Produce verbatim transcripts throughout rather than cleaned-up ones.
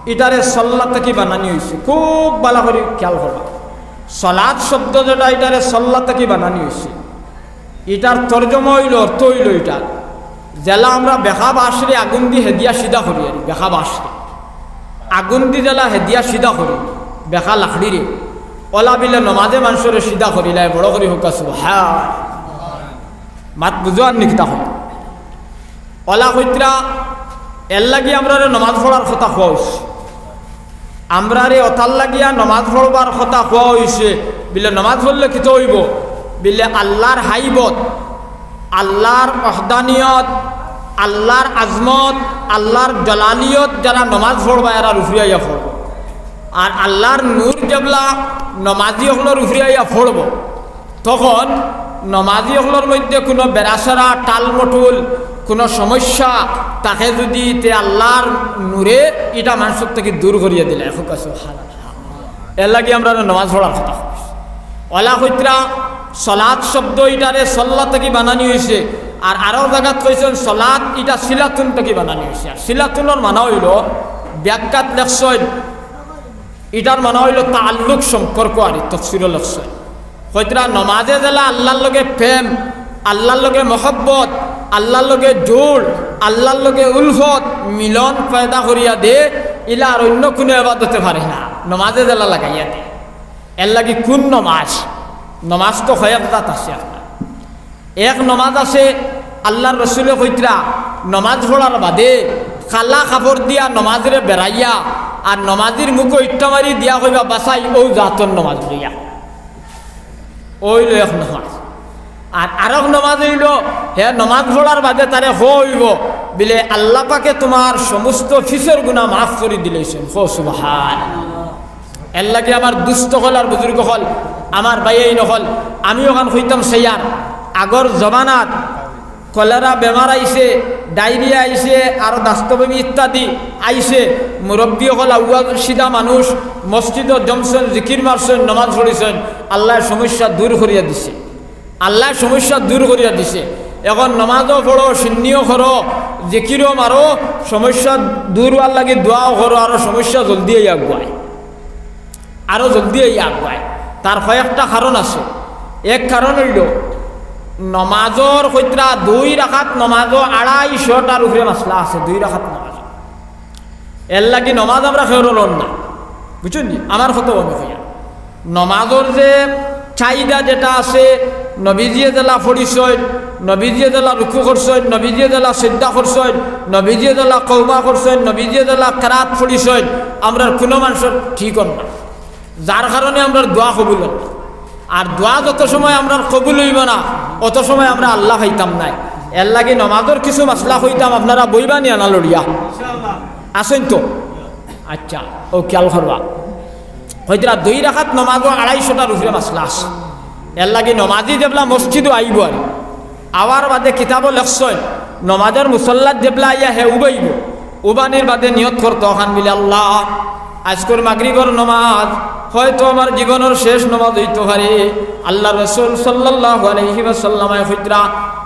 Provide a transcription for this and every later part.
ইটারে সল্লা থাকি বানানি অইছে। খুব ভালা করি খেয়াল করবা, সলাত শব্দ যেটা, ইটারে সল্লা থাকি বানানি অইছে। ইটার তর্জমা অইলো, অর্থ অইলো ইটা, যেলা আমরা বেকা বাঁশরে আগুন দি হেদিয়া সিধা করি, আর বেকা বাঁশরে আগুন দি যেলা হেদিয়া সিধা করি, বেকা লাকড়িরে, অলা বিলে নমাজে মানষরে সিধা করিলায়। বড় করি কউক্কা সুবহান। মাত বুঝো আর নি কিতা কইতাম? অলা কইতরা, এরলাগি আমরারে নমাজ পড়ার কথা কওয়া অইছে। আমরারে অতার লাগিয়া নমাজ পড়বার কথা কওয়া অইছে। বিলে নমাজ পড়লে কিতা অইবো? বিলে আল্লার হাইবত, আল্লার ওহদানিয়ত, আল্লার আজমত, আল্লার জালালিয়ত যারা নমাজ পড়বা, এরার উপরে আইয়া পড়বো। আর আল্লার নূর যেবলা নমাজি অকলর উপরে আইয়া পড়বো, তখন নমাজি অকলর মধ্যে কুনু বেড়াছেড়া, টালমটুল, কুনু সমস্যা থাকে যুদি, তে আল্লার নূরে ইটা মানষর থাকি দূর করিয়া দিলায়। কউক্কা সুবহানাল্লাহ। এরলাগি আমরারে নমাজ পড়ার কথা কইছে। অলা কইতরা, সলাত শব্দ ইটারে সল্লা থাকি বানানি অইছে, আর আরো জাগাত কইছইন সলাত ইটা সিলাতুন থাকি বানানি অইছে। আর সিলাতুনর মানা অইলো, ব্যাখ্যাত লেখছইন, ইটার মানা অইলো তাল্লুক, সম্পর্ক, আর ই তফসিরও লেখছইন। কইতরা নমাজে যেলা আল্লার লগে প্রেম, আল্লার লগে মহব্বত, আল্লার লগে জোড়, আল্লার লগে উলফত, মিলন পয়দা করিয়া দে, ইলা আর অইন্য কুনু এবাদতে পারে না, নমাজে যেলা লাগাইয়া দে। এরলাগি কুন নমাজ? নমাজ তো কয়েক জাত আছে আপনার। এক নমাজ আছে, আল্লার রসুলে কইতরা, নমাজ পড়ার বাদে কালা কাপড় দিয়া নমাজরে বেড়াইয়া আর নমাজির মুখো ইট্টা মারি দিয়া কইবা, "বাছাই, অউ জাতর নমাজ লইয়া।" অইলো এক নমাজ। আর আরক নমাজ অইলো, হে নমাজ পড়ার বাদে তারে কওয়া অইবো, বিলে, "আল্লা পাকে তুমার সমস্ত পিছর গুনা মাফ করি দিলাইছইন।" কও সুবহান। এরলাগি আমার দুস্ত অকল আর বুজুর্গ অকল, আমার ভাইয়াইন অকল, আমি অখান কইতাম চাইয়ার, আগর জমানাত কলেরা বেমার আইছে, ডায়রিয়া আইছে, আরো দাস্তবমি ইত্যাদি আইছে। মুরব্বি অকল আউয়াল সিধা মানুষ, মসজিদো জমছইন, জিকির মারছইন, নমাজ পড়ছইন, আল্লায় সমস্যা দূর করিয়া দিছে। আল্লায় সমস্যা দূর করিয়া দিছে। অখন নমাজও পড়ো, সিন্নিও করো, জিকিরও মারো, সমস্যা দূর অওয়ার লাগি দোয়াও করো, আরো সমস্যা জলদি আইয়া আগুয়ায়। আরো জলদি আইয়া আগুয়ায়। তার কয়েকটা কারণ আছে। এক কারণ অইলো, নমাজর কইতরা দুই রাকাত নমাজো আড়াইশোটার উপরে মাসলা আছে, দুই রাকাত নমাজ। এরলাগি নমাজ আমরা কেউরও লই না, বুঝছইন নি? আমার কথাও আমি কইয়ার। নমাজর যে চাহিদা যেটা আছে, নবীজিয়ে যেলা পড়ছইন, নবীজিয়ে যেলা রুকু করছইন, নবীজিয়ে যেলা সিজদা করছইন, নবীজিয়ে যেলা কওমা করছইন, নবীজিয়ে যেলা কেরাত পড়ছইন, আমরার কুনু মানষর ঠিক অর না, যার কারণে আমরার দোয়া কবুল অর না। আর দোয়া যত সময় আমরার কবুল অইবো না, অত সময় আমরা আল্লা পাইতাম নায়। এরলাগি নমাজর কিছু মাসলা কইতাম, আপনারা বইবা নি আনা লড়িয়া? আছইন তো? আচ্ছা, অউ খেয়াল করবা। কইতরা দুই রাকাত নমাজো আড়াইশোটার উপরে মাসলা আছে। এরলাগি নমাজি যেবলা মসজিদো আইবো আর আওয়ার বাদে কিতাবো লেখছইন, নমাজর মুসল্লাত যেবলা আইয়া হে উবাইবো, উবানির বাদে নিয়ত করতো অখান, বিলে, "আল্লা, আইজকুর মাগরিবর নমাজ হয়তো আমার জীবনর শেষ নমাজ অইতো পারে।" আল্লার রসুল সাল্লাল্লাহু আলাইহি ওয়াসাল্লামে কইতরা,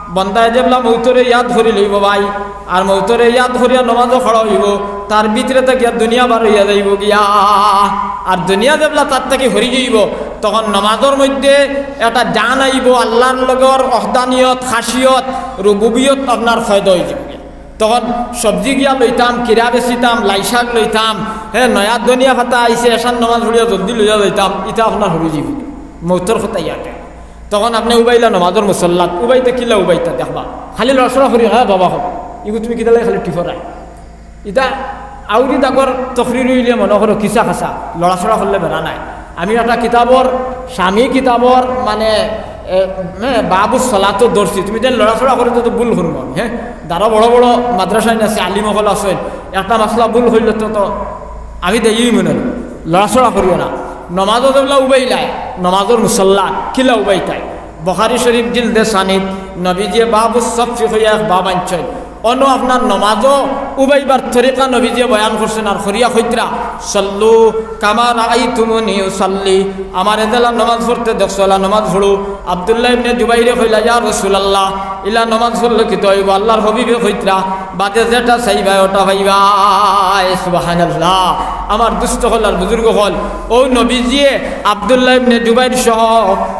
বন্দায় যেবলা মউতরে ইয়াদ করি লইবো ভাই, আর মউতরে ইয়াদ করিয়া নমাজো খাড়া অইবো, তার ভিতরে থাকিয়া দুনিয়া বার অইয়া যাইবো গিয়া। আর দুনিয়া যেবলা তার থাকি হরি যাইবো, তখন নমাজর মধ্যে একটা জান আইবো, আল্লার লগর ওহদানিয়ত, খাসিয়ত, রুবুবিয়ত আপনার পয়দা অইযিবো। তখন সবজি গিয়া লইতাম, কিরা বেচিতাম, লাই শাক লইতাম, হে, নয়া ধনিয়া পাতা আইছে, এশার নমাজ পড়িয়া জলদি লইয়া যাইতাম, ইতা আপনার হরি যাইবো। মউতর কথা ইয়াদ। তখন আপনে উবাইলা নমাজর মুসল্লাত, উবাইতা কিলা উবাইতা দেখবা, খালি লড়াচড়া করি, "হে বাবা, হো, ইগু তুমি কিতালাই খালি টিফরায়?" ইতা আউরি দাগর তকরির অইলে মনো করো কিসা খাসা, লড়াচড়া করলে বেড়া নাই। আমি একটা কিতাবর, স্বামী কিতাবর, মানে, এ, এ, বাবু সলাতো ধরছি, তুমি যেন লড়াচড়া করো তো, তো ভুল করমু আমি, হে? দারো বড় বড় মাদ্রাসাইন আছে, আলিম অকল আছইন, একটা মাসলা ভুল অইলে তো, তো আমি দেই মনে অয়, লড়াচড়া করিও না। নমাজো যেবলা উবাইলায়, নমাজর মুসল্লা কিলা উবাইতায়? বুখারী শরীফ জিলদে সানিত নবীজিয়ে বাবু সফি কইয়া এক বাব আনছইন। অনো আপনার নমাজো উবাইবার তরিকা নবীজিয়ে বয়ান করছইন আর করিয়া কইতরা, "সল্লু কামা রাআইতুমুনি উসাল্লি।" আমারে যেলা নমাজ পড়তে দেখছো, অলা নমাজ পড়ো। আব্দুল্লাহ ইবনে জুবাইরে কইলা, "ইয়া রাসূলুল্লাহ, ইলা নমাজ পড়লে কিতা অইবো?" আল্লার হাবিবে কইতরা, বাদে যেটা চাইবায় ওটা পাইবায়। সুবহানাল্লাহ। আমার দুস্ত অকল আর বুজুর্গ অকল, অউ নবীজিয়ে আব্দুল্লাহ ইবনে জুবাইর সহ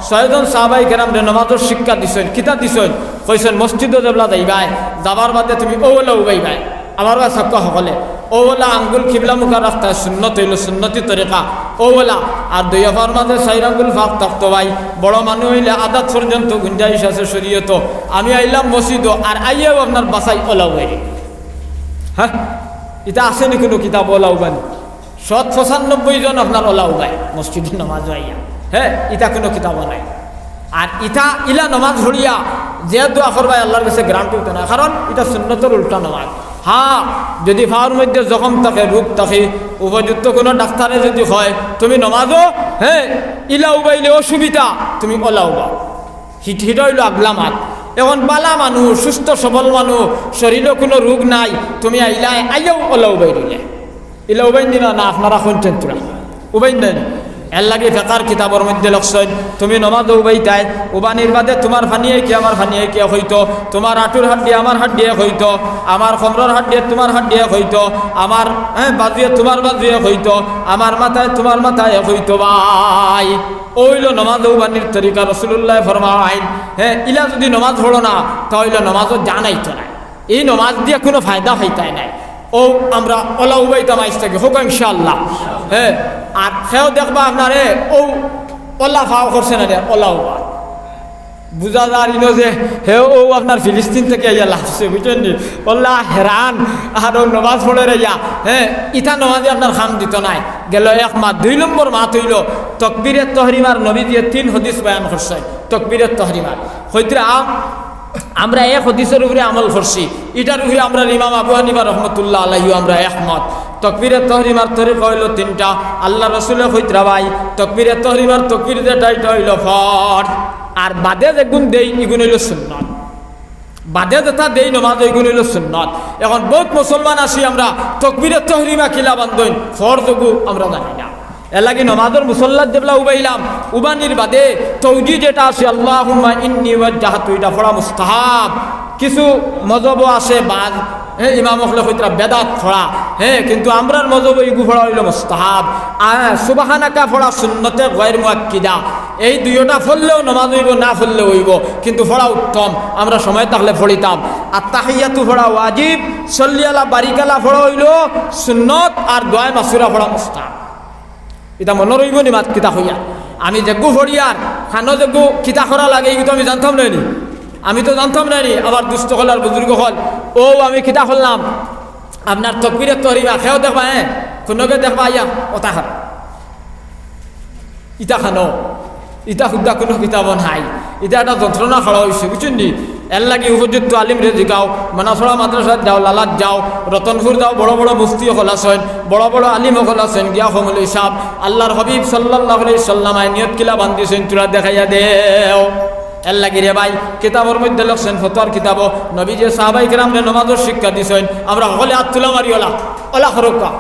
ছয়জন সাহাবায়ে কেরামরে নমাজর শিক্ষা দিছইন। কিতা দিছইন? কইছইন, মসজিদো যেবলা যাইবায়, যাবার বাদে তুমি অউ অলা উবাইবায়। আমার ভাই সাবকা অকলে, অউ অলা আঙ্গুল কিবলামুখা রাখতা সুন্নত অইলো, সুন্নতি তরিকা, অউ অলা। আর দুইও পাওর মাঝে চাইর আঙ্গুল ফাক থাকতো ভাই। বড় মানুষ অইলে আদাত পর্যন্ত গুঞ্জাইশ আছে শরীয়তো। আমি আইলাম মসজিদো, আর আইয়াউ আপনার বাছাই অলা উবাই। হ্যাঁ, ইতা আছে নি কুনু কিতাবো অলা উবানি? শত পঁচানব্বই জন আপনার অলা উবায় মসজিদো নমাজো আইয়া। হ্যাঁ, ইতা কুনু কিতাবো নাই। আর ইতা ইলা নমাজ পড়িয়া যে দোয়া করবায় আল্লার গেছে গ্রান্ট অইতো নায়, কারণ ইতা সুন্নতর উল্টা নমাজ। হ্যাঁ, যুদি পাওর মধ্যে জখম থাকে, রোগ থাকে, উপযুক্ত কুনু ডাক্তারে যুদি কয়, তুমি নমাজো, হ্যাঁ, ইলা উবাইলে অসুবিধা, তুমি অলা উবাও। হিট-, হিটা অইলো আগলা মাত। এখন বালা মানুষ, সুস্থ সবল মানুষ, শরীরো কুনু রোগ নাই, তুমি আইলায়, আইয়াউ অলা উবাই রইলায়। ইলা উবাইন দিবা না, আপনারা কইন তুরা। উবাইন দেন। এরলাগি ফেকার কিতাবর মধ্যে লেখছইন, তুমি নমাজো উবাইতায়, উবানির বাদে তুমার পানি একি আমার পানি একি এক অইতো, তুমার আটুর হাড্ডি আমার হাড্ডি এক অইতো, আমার কমরর হাড্ডি তুমার হাড্ডি এক অইতো, আমার, হ্যাঁ, বাজুয়ে তুমার বাজু এক অইতো, আমার মাথায় তুমার মাথায় এক অইতো ভাই। অউ অইলো নমাজো উবানির তরিকা। রাসুলুল্লায় ফরমাইন, হ্যাঁ, ইলা যুদি নমাজ পড়ো না, তা অইলে নমাজো জান আইতো নায়। ই নমাজ দিয়া কুনু ফায়দা পাইতায় নায়। অউ আমরা অলা উবাইতাম আইজ থাকি, কউক্কা ইনশাআল্লাহ। হ্যাঁ, আর কেউ দেখবা আপনারে অউ অলা ফাও করছে না রে, অলা উবা। বুঝা যার ইনো যে হে অউ আপনার ফিলিস্তিন থাকি আইয়া লাফছে, বুঝছইন নি? অলা হেরান, আর অউ নমাজ পড়ের আইয়া, হ্যাঁ, ইতা নমাজে আপনার কাম দিতো নায়। গেলো এক মাত। দুই নম্বর মাত অইলো তকবিরে তহরিমার। নবীজিয়ে তিন হাদিস বয়ান করছইন তকবিরে তহরিমার। কইতরা আমরা এক হাদিসর উপরে আমল করছি, ইটার উপরে আমরার ইমাম আবু হানিফা রহমতুল্লাহ আলাইহিও আমরা একমত। তকবিরে তহরিমার তরিকা অইলো তিনটা। আল্লার রাসুলে কইতরা ভাই, তকবিরে তহরিমার তকবির যেটা, ইটা অইলো ফরজ। আর বাদে যেগুন দেই, ইগুন অইলো সুন্নত। বাদে যেটা দেই নমাজো, ইগুন অইলো সুন্নত। এখন বউত মুসলমান আছি আমরা, তকবিরে তহরিমা কিলা বান্ধইন, ফরজ অগু আমরা জানি না। এরলাগি নমাজর মুসল্লাত যেবলা উবাইলাম, উবানির বাদে তৌজি যেটা আছে, আল্লাহুম্মা ইন্নী ওয়াজ্জাহতু, ইটা পড়া মুস্তাহাব। কিছু মজহবো আছে বাদ, হ্যাঁ, ইমাম অকলে কইতরা বেদাত পড়া, হ্যাঁ, কিন্তু আমরার মজহবো ইগু পড়া অইলো মুস্তাহাব। আর সুবহানাকা পড়া সুন্নতে গয়র মুআক্কিদা। এই দুইওটা পড়লেও নমাজ অইবো, না পড়লেও অইবো, কিন্তু পড়া উত্তম। আমরা সময় থাকলে পড়িতাম। আত্তাহিয়াতু পড়া ওয়াজিব, সল্লি আলা বারিক আলা পড়া অইলো সুন্নত, আর দোয়ায়ে মাসুরা পড়া মুস্তাহাব। ইটা মনো রইবো নি মাত কিতা কইয়ার? আমি যেগু পড়িয়ার, কানো যেগু কিতা করা লাগে, ইগু তো আমি জানতাম নায় নি। আমি তো জানতাম নায় নি। আবার দুস্ত অকল আর বুজুর্গ অকল, অউ আমি কিতা করলাম, আপনার তকবিরে তহরিমা, কেউ দেখবা, হ্যাঁ, কুনুগে দেখবা, আইয়া, অতা কর। ইতা কানো, ইতা হুদ্দা কুনু কিতাবো নাই। ইতা একটা যন্ত্রণা খাড়া অইছে, বুঝছইন নি? এরলাগি উপযুক্ত আলিমরে জিগাও, মনাছড়া মাদ্রাসাত যাও, লালাত যাও, রতনপুর যাও, বড় বড় মুফতি অকল আছইন, বড় বড় আলিম অকল আছইন, গিয়া কও মৌলভী সাব, আল্লার হাবিব সাল্লাল্লাহু আলাইহি ওয়াসাল্লামে নিয়ত কিলা বান্ধিছইন, তুরা দেখাইয়া দেও। এরলাগি রে ভাই, কিতাবর মধ্যে লেখছইন, ফতোয়ার কিতাবো, নবীজিয়ে সাহাবায়ে কেরামরে নমাজর শিক্ষা দিছইন। আমরা হকলে আত তুলা মারি অলা, অলা করউক্কা।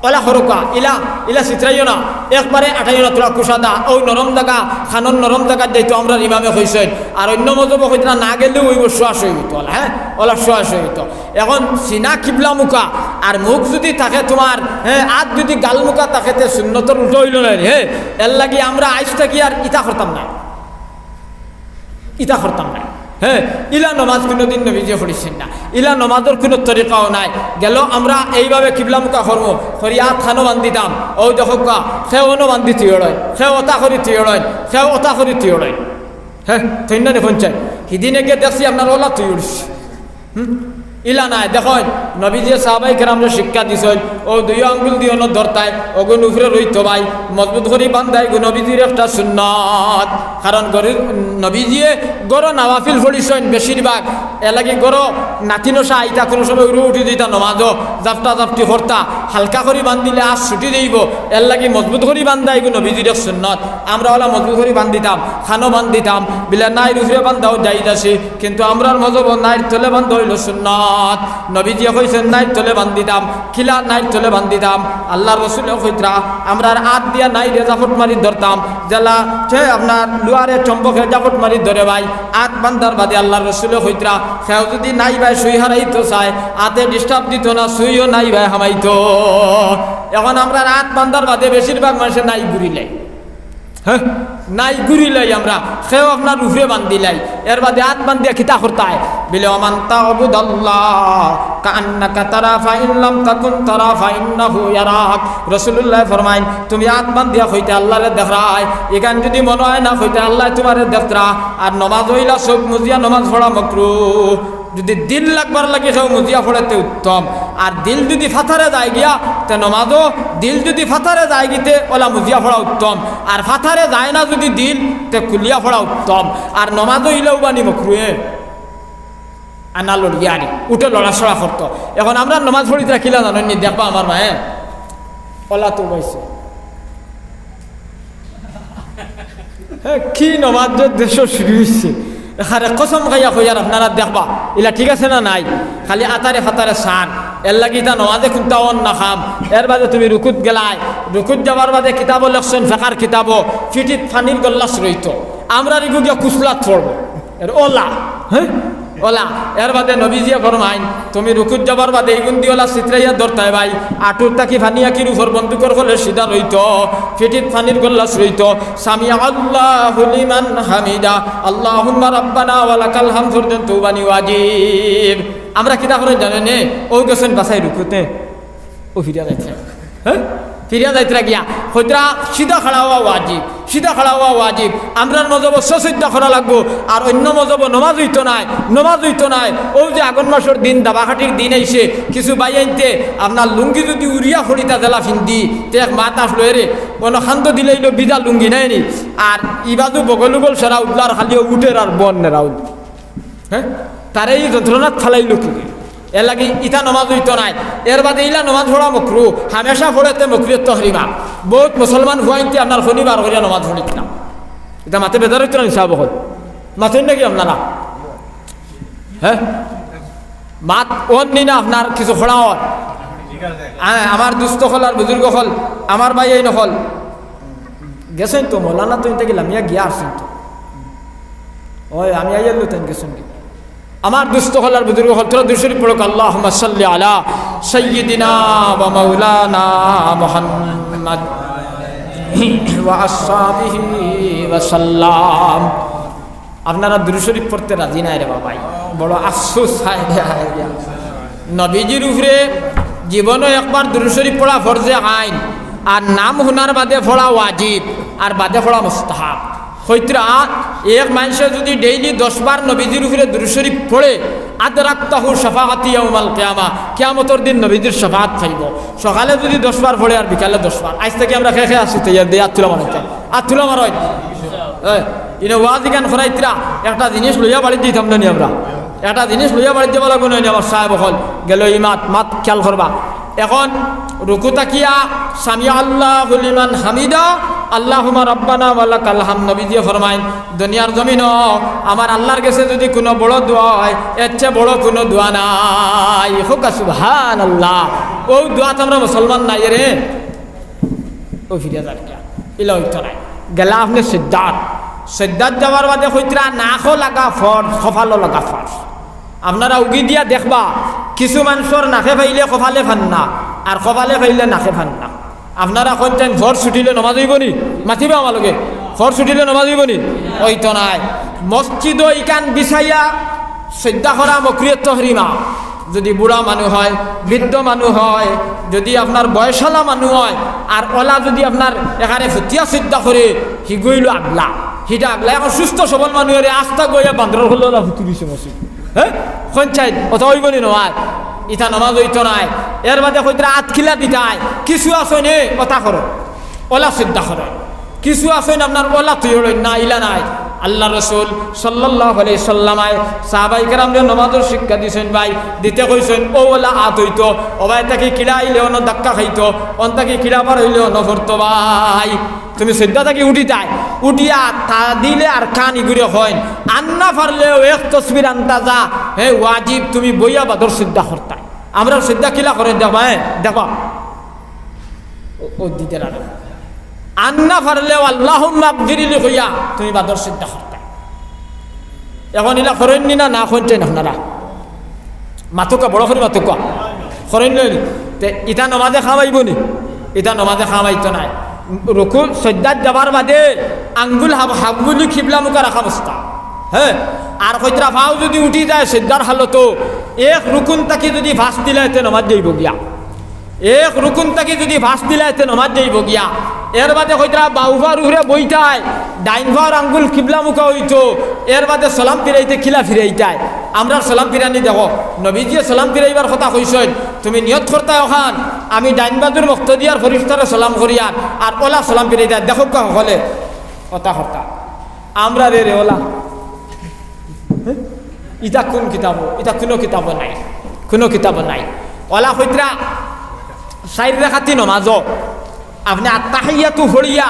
অলা করউক্কা, ইলা, ইলা ছিতরাইও না, একবারে আটাইও না, তুরা কুশাদা, অউ নরম জাগা, কানর নরম জাগাত যাইতো আমরার ইমামে কইছইন। আর অইন্য মজহবো কইতরা না গেলেও অইবো, শোয়া শোয়ি অইতো, অলা, হ্যাঁ, অলা শোয়া শোয়ি অইতো। এখন সিনা কিবলা মুখা, আর মুখ যুদি থাকে তুমার, হ্যাঁ, আত যুদি গাল মুখা থাকে, তে সুন্নতর উল্টা অইলো নায় নি, হ্যাঁ। এরলাগি আমরা আইজ থাকি আর ইতা করতাম না। ইতা করতাম না। হ্যাঁ, ইলা নমাজ কুনুদিন নবীজিয়ে পড়ছইন না। ইলা নমাজর কুনু তরিকাও নাই। গেলো আমরা এইভাবে কিবলা মুখা করমু, করি আত কানো বান্ধিতাম। অউ দেখউক্কা, কেউ অনো বান্ধি থুইলইন, কেউ অতা করি থুইলইন, কেউ অতা করি থুইলইন। হ্যাঁ, থইন না নি কইন চাই। হিদিন এগিয়ে দেখছি আপনার অলা থুইলছে। হুম? ইলা নায়, দেখইন, নবীজিয়ে সাহাবায়ে কেরামরে শিক্ষা দিছইন, অউ দুইও আঙ্গুল দি অনো ধরতায়, অগুন উপরে রইতো ভাই, মজবুত করি বান্ধায়, ইগু নবীজির একটা সুন্নত। কারণ গরি-, নবীজিয়ে ঘরো নওয়াফিল পড়ছইন বেশিরভাগ, এরলাগি ঘরো নাতি নশা আইতা কুনু সময় উড়ু উঠি দিতা নমাজো, জাপটা জাপটি করতা, হালকা করি বান্ধিলে আত ছুটি যাইবো, এরলাগি মজবুত করি বান্ধা ইগু নবীজির এক সুন্নত। আমরা অলা মজবুত করি বান্ধিতাম, কানো বান্ধিতাম, বিলা নাইর উপরে বান্ধাও জায়েজ আছে, কিন্তু আমরার মজহবো নাইর তলে বান্ধা অইলো সুন্নত। আত নবীজিয়ে কইছইন, নাইর তলে বান্ধিতাম। কিলা নাইর তলে বান্ধিতাম? আল্লার রসুলে কইতরা, আমরার আত দিয়া নাইরে জাপট মারি ধরতাম, যেলা তে আপনার লুয়ারে চুম্বকে জাপট মারি ধরে ভাই। আত বান্ধার বাদে আল্লার রসুলে কইতরা, কেউ যুদি নাই ভাই সুই হারাইতো চায়, আতে disturb দিতো না, সুইও নাই ভাই হামাইতো। এখন আমরার আত বান্ধার বাদে বেশিরভাগ মানষে নাই ঘুরিলে। হ্যাঁ, নাই ঘুরিলাই আমরা, কেউ আপনার উপরে বান্ধিলাই, এর বাদে আত বান্ধিয়া কিতা করতায়? বিলে, "ওমান তা'বুদাল্লাহ কাআন্নাকা তারা, ফাইন লাম তাকুন তারা, ফাইন্নাহু ইয়ারাক।" রাসূলুল্লায় ফরমাইন, "তুমি আত বান্ধিয়া কইতে আল্লারে দেখরায়, ইখান যুদি মনো অয় না কইতে আল্লায় তুমারে দেখতরা।" আর নমাজ অইলা চউখ মুজিয়া নমাজ পড়া মকরু। যুদি দিল লাগবার লাগি কেউ মুজিয়া পড়ে তে উত্তম। আর দিল যুদি ফাতারে যায় গিয়া, তে নমাজও, দিল যুদি ফাতারে যায় গিতে, ওলা মুজিয়া পড়া উত্তম। আর ফাতারে যায় না যুদি দিল, তে খুলিয়া পড়া উত্তম। আর নমাজও ইলাও বানি মকরুয়ে। আনা লড়িয়ারি, উঠে লড়াচড়া করতো। এখন আমরা নমাজ পড়িতরা কিলা জানইন নি? দেখবা আমার মায়ে, ওলা তো বইছে। হ্যাঁ, কি নমাজ যে দেশো শুরু অইছে। এখানে কসম খাইয়া কইয়ার আপনারা দেখবা, ইলা ঠিক আছে না নাই? খালি আতারে ফাতারে সান। এর লাগি ইতা নমাজে কুন্তা অন না খাম। এর বাদে তুমি রুকুত গেলায়, রুকুত যাবার বাদে কিতাবো লেখছইন, ফেকার কিতাবো, ফিটিত পানির গল্লাস রইতো। আমরার ইগু গিয়া কুসলাত পড়বো। এর ওলা, হ্যাঁ? ওলা, এর বাদে নবীজিয়ে ফরমাইন, তুমি রুকুত যাবার বাদে ইগুন দি ওলা ছিতরাইয়া ধরতায় ভাই, আটুর থাকি পানি আকির উপর বন্দুকর খলে সিধা রইতো, ফিটিত পানির গল্লাস রইতো, সামিআল্লাহু লিমান হামিদা, আল্লাহুম্মা রাব্বানা ওয়া লাকাল হামদ পর্যন্ত উবানি ওয়াজিব। আমরা কিতা করইন জানইন নি? অউ গেছইন বাছাই রুকুতে। অউ ফিরিয়া যাইতরা। হ্যাঁ? ফিরিয়া যাইতরা গিয়া। কইতরা সিধা খাড়া অওয়া ওয়াজিব, সিধা খাড়া অওয়া ওয়াজিব। আমরার মজহবো সসিদ্ধা করা লাগবো, আর অইন্য মজহবো নমাজ অইতো নায়, নমাজ অইতো নায়। অউ যে আগন মাসর দিন, দাবাকাঠির দিন আইছে, কিছু ভাইয়াইন্তে আপনার লুঙ্গি যুদি উড়িয়া ফড়িতা জেলা ফিন্দি, তে এক মাত আসলো এরে, অনো খান্দ দিলাইলো বিজা লুঙ্গি নায় নি, আর ইবাজু বগল-উগল সারা উদলার খালি উটের আর বন নেরাউল। হ্যাঁ? তারে ই যন্ত্রণাত ফালাইলো কি? এর লাগি ইতা নমাজ অইতো নায়। এর বাদে ইলা নমাজ পড়া মকরু, হামেশা পড়ে তে মকরুয়ে তহরিমা। বউত মুসলমান পুয়াইন্তে আপনার খনি বার করিয়া নমাজ পড়িত না। ইতা মাতে বেজার অইতো না নি সাব অকল? মাতইন নাকি আপনারা? হ্যাঁ? মাত অন নি না আপনার কিছু খোড়া অর? হ্যাঁ, আমার দুস্ত অকল আর বুজুর্গ অকল, আমার ভাইয়াইন অকল। গেছইন তো মৌলানা তো ইনতে গেলাম, ইয়া গিয়া আসছেন তো। ওই, আমি আইয়ার লো তাইন গেছইন কি? আমার দুস্ত অকল আর বুজুর্গ অকল, তোরা দুরূদ শরীফ পড়ো, আল্লাহুম্মা সাল্লি আলা সাইয়্যিদিনা ওয়া মাওলানা মুহাম্মাদ ওয়া আসহাবিহি ওয়া সাল্লাম। আপনারা দুরূদ শরীফ পড়তে রাজি নায় রে বাবাই, বড় আফসোস, হায় রে, হায় রে। নবীজির উপরে জীবনো একবার দুরূদ শরীফ পড়া ফরজে আইন, আর নাম হুনার বাদে পড়া ওয়াজিব, আর বাদে পড়া মুস্তাহাব। কইতরা, এক মানষে যুদি daily দশ বার নবীজির উপরে দুরূদ শরীফ পড়ে, আদরাকতাহু শাফাআতি ইয়াউমাল কিয়ামা, কিয়ামতর দিন নবীজির শাফাআত পাইবো। সকালে যুদি দশ বার পড়ে আর বিকালে দশ বার। আইজ থাকি আমরা কে কে আছি, তৈয়ার দেই, আত তুলা মারইন। আত তুলা মারইন। এ, ইনো ওয়াজ ইখান করাইতরা, একটা জিনিস লইয়া বাড়িত দিতাম না নি আমরা? একটা জিনিস লইয়া বাড়িত যাওয়া লাগবো না নি আমার সাব অকল? গেল ই মাত, মাত খেয়াল করবা। এখন রুকু থাকিয়া সামিআল্লাহু লিমান হামিদা, আল্লাহুম্মা রাব্বানা ওয়া লাকাল হামদ, নবীজিয়ে ফরমাইন, দুনিয়ার জমিনো আমার আল্লার গেছে যুদি কুনু বড় দোয়া অয়, এর চেয়ে বড় কুনু দোয়া নাই। কউক্কা সুবহানাল্লাহ। অউ দোয়াত আমরা মুসলমান নায় রে। অউ ফিরিয়া যার গিয়া। ইলা অইতো নায়। গেলা আপনে সিজদাত। সিজদাত যাওয়ার বাদে কইতরা নাকো লাগা ফরজ, কপালো লাগা ফরজ। আপনারা উগি দিয়া দেখবা, কিছু মানষর নাকে পাইলে কপালে পান না, আর কপালে পাইলে নাকে পান না। আপনারা কইন চাইন, ফরজ ছুটিলে নমাজ অইবো নি? মাতিবা আমার লগে। ফরজ ছুটিলে নমাজ অইবো নি? অইতো নায়। মসজিদো ইখান বিছাইয়া সিজদা করা মকরুয়ে তহরিমা। যুদি বুড়া মানুষ অয়, বৃদ্ধ মানুষ অয়, যুদি আপনার বয়সআলা মানুষ অয়, আর ওলা যুদি আপনার এখানে ফুতিয়া সিজদা করে, হিগু অইলো আগলা, হিটা আগলা। এখন সুস্থ সবল মানুষ অরে আস্তা গইয়া বান্দরর খলে ওলা ফুতি দিছে মসজিদ। হ্যাঁ? কইন চাইন, অতা অইবো নি নমাজ? ইতা নমাজ অইতো নায়। এর বাদে কইতরা আত কিলা দিতায়, কিছু আছইন নে, অতা করো, ওলা সিজদা করো। কিছু আছইন নে আপনার ওলা তুই অড়ইন না, ইলা নায়। আল্লার রসুল সাল্লাল্লাহু আলাইহি সাল্লামায় সাহাবায়ে কেরামরে নমাজর শিক্ষা দিছইন ভাই, দিতে কইছইন, অউ অলা আত অইতো, অবায় থাকি কিড়া আইলে অনো ধাক্কা খাইতো, অন থাকি কিড়া বার অইলে অনো পড়তো ভাই। তুমি সইজদা থাকি উঠিতায়, উঠিয়া তাদিলে আরকান ইগুরে কইন, আন্না পারলেও এক তসবির আন্দাজা, হে ওয়াজিব তুমি বইয়া বাদর সইজদা করতায়। আমরার সইজদা কিলা করইন দেখবা, হে, দেখবা। ও, ও দিতে রাখে। আন্না পারলেও আল্লাহুম্মা আগফিরলি কইয়া তুমি বাদর সইজদা করতায়। এখন ইলা করইন নি না, না করইন আপনারা? মাতউক্কা, বড় করি মাতউক্কা। করইন নি? তে ইতা নমাজে কাম আইবো নি? ইতা নমাজে কাম আইতো নায়। রুকু সইজদাত যাবার বাদে আঙ্গুল হাব-, হাবগুলি কিবলা মুখা রাখা অবস্থা। হে? আর কইতরা পাও যুদি উঠি যায় সইজদার হালতো, এক রুকুন থাকি যুদি ফাঁস দিলায় তে নমাজ যাইবো গিয়া। এক রুকুন থাকি যুদি ফাঁস দিলায় তে নমাজ যাইবো গিয়া। এর বাদে কইতরা বাউ পার উপরে বইতায়, ডাইন পার আঙ্গুল কিবলা মুখা অইতো, এর বাদে সালাম ফিরাইতে কিলা ফিরাইতায়। আমরার সালাম ফিরানি দেখো, নবীজিয়ে সালাম ফিরাইবার কথা কইছইন, তুমি নিয়ত করতায় অখান, আমি ডাইন বাজুর মক্তদিয়ার ফিরিস্তারে সালাম করিয়ার, আর অলা সালাম ফিরাইতায়। দেখউক্কা হকলে, কথা কথা। আমরারে রে অলা। ইতা কুন কিতাবো? ইতা কুনু কিতাবো নাই, কুনু কিতাবো নাই। অলা কইতরা চাইর রাকাতি নমাজো আপনে আত্তাহিয়াতু পড়িয়া,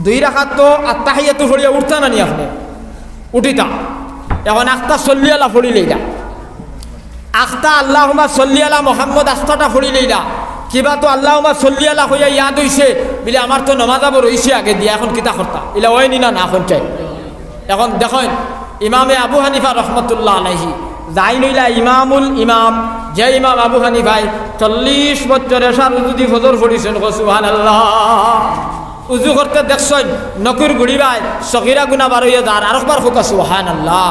দুই রাকাত তো আত্তাহিয়াতু পড়িয়া উঠতা না নি আপনে? উঠিতা। এখন আখতা সল্লি আলা পড়ি লইলা, আখতা আল্লাহুম্মা সল্লি আলা মুহাম্মদ আস্তাটা পড়ি লইলা, কিবা তো আল্লাহুম্মা সল্লি আলা কইয়া ইয়াদ অইছে, বিলে আমার তো নমাজ আবো রইছে আগে দিয়া, এখন কিতা করতা? ইলা অয় নি না, না করইন চাই? এখন দেখইন, ইমামে আবু হানিফা রহমতুল্লাহ আলাইহি, যাইন অইলা ইমামুল ইমাম, যে ইমাম আবু হানিফায় চল্লিশ বছর এশার উজুদি ফজর পড়িছইন, কও সুবহানাল্লাহ। উজু করতে দেখছইন, নকুর গুড়ি বায়, সগিরা গুনা বার অইয়া যার, আরকবার কউক্কা সুবহানাল্লাহ।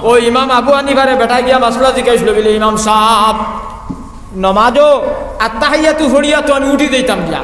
অউ ইমাম আবু হানিফারে বেটায় গিয়া মাসলা জিকাইছলো, বিলে, ইমাম সাব, নমাজো আত্তাহিয়াতু পড়িয়া তো আমি উঠি যাইতাম গিয়া।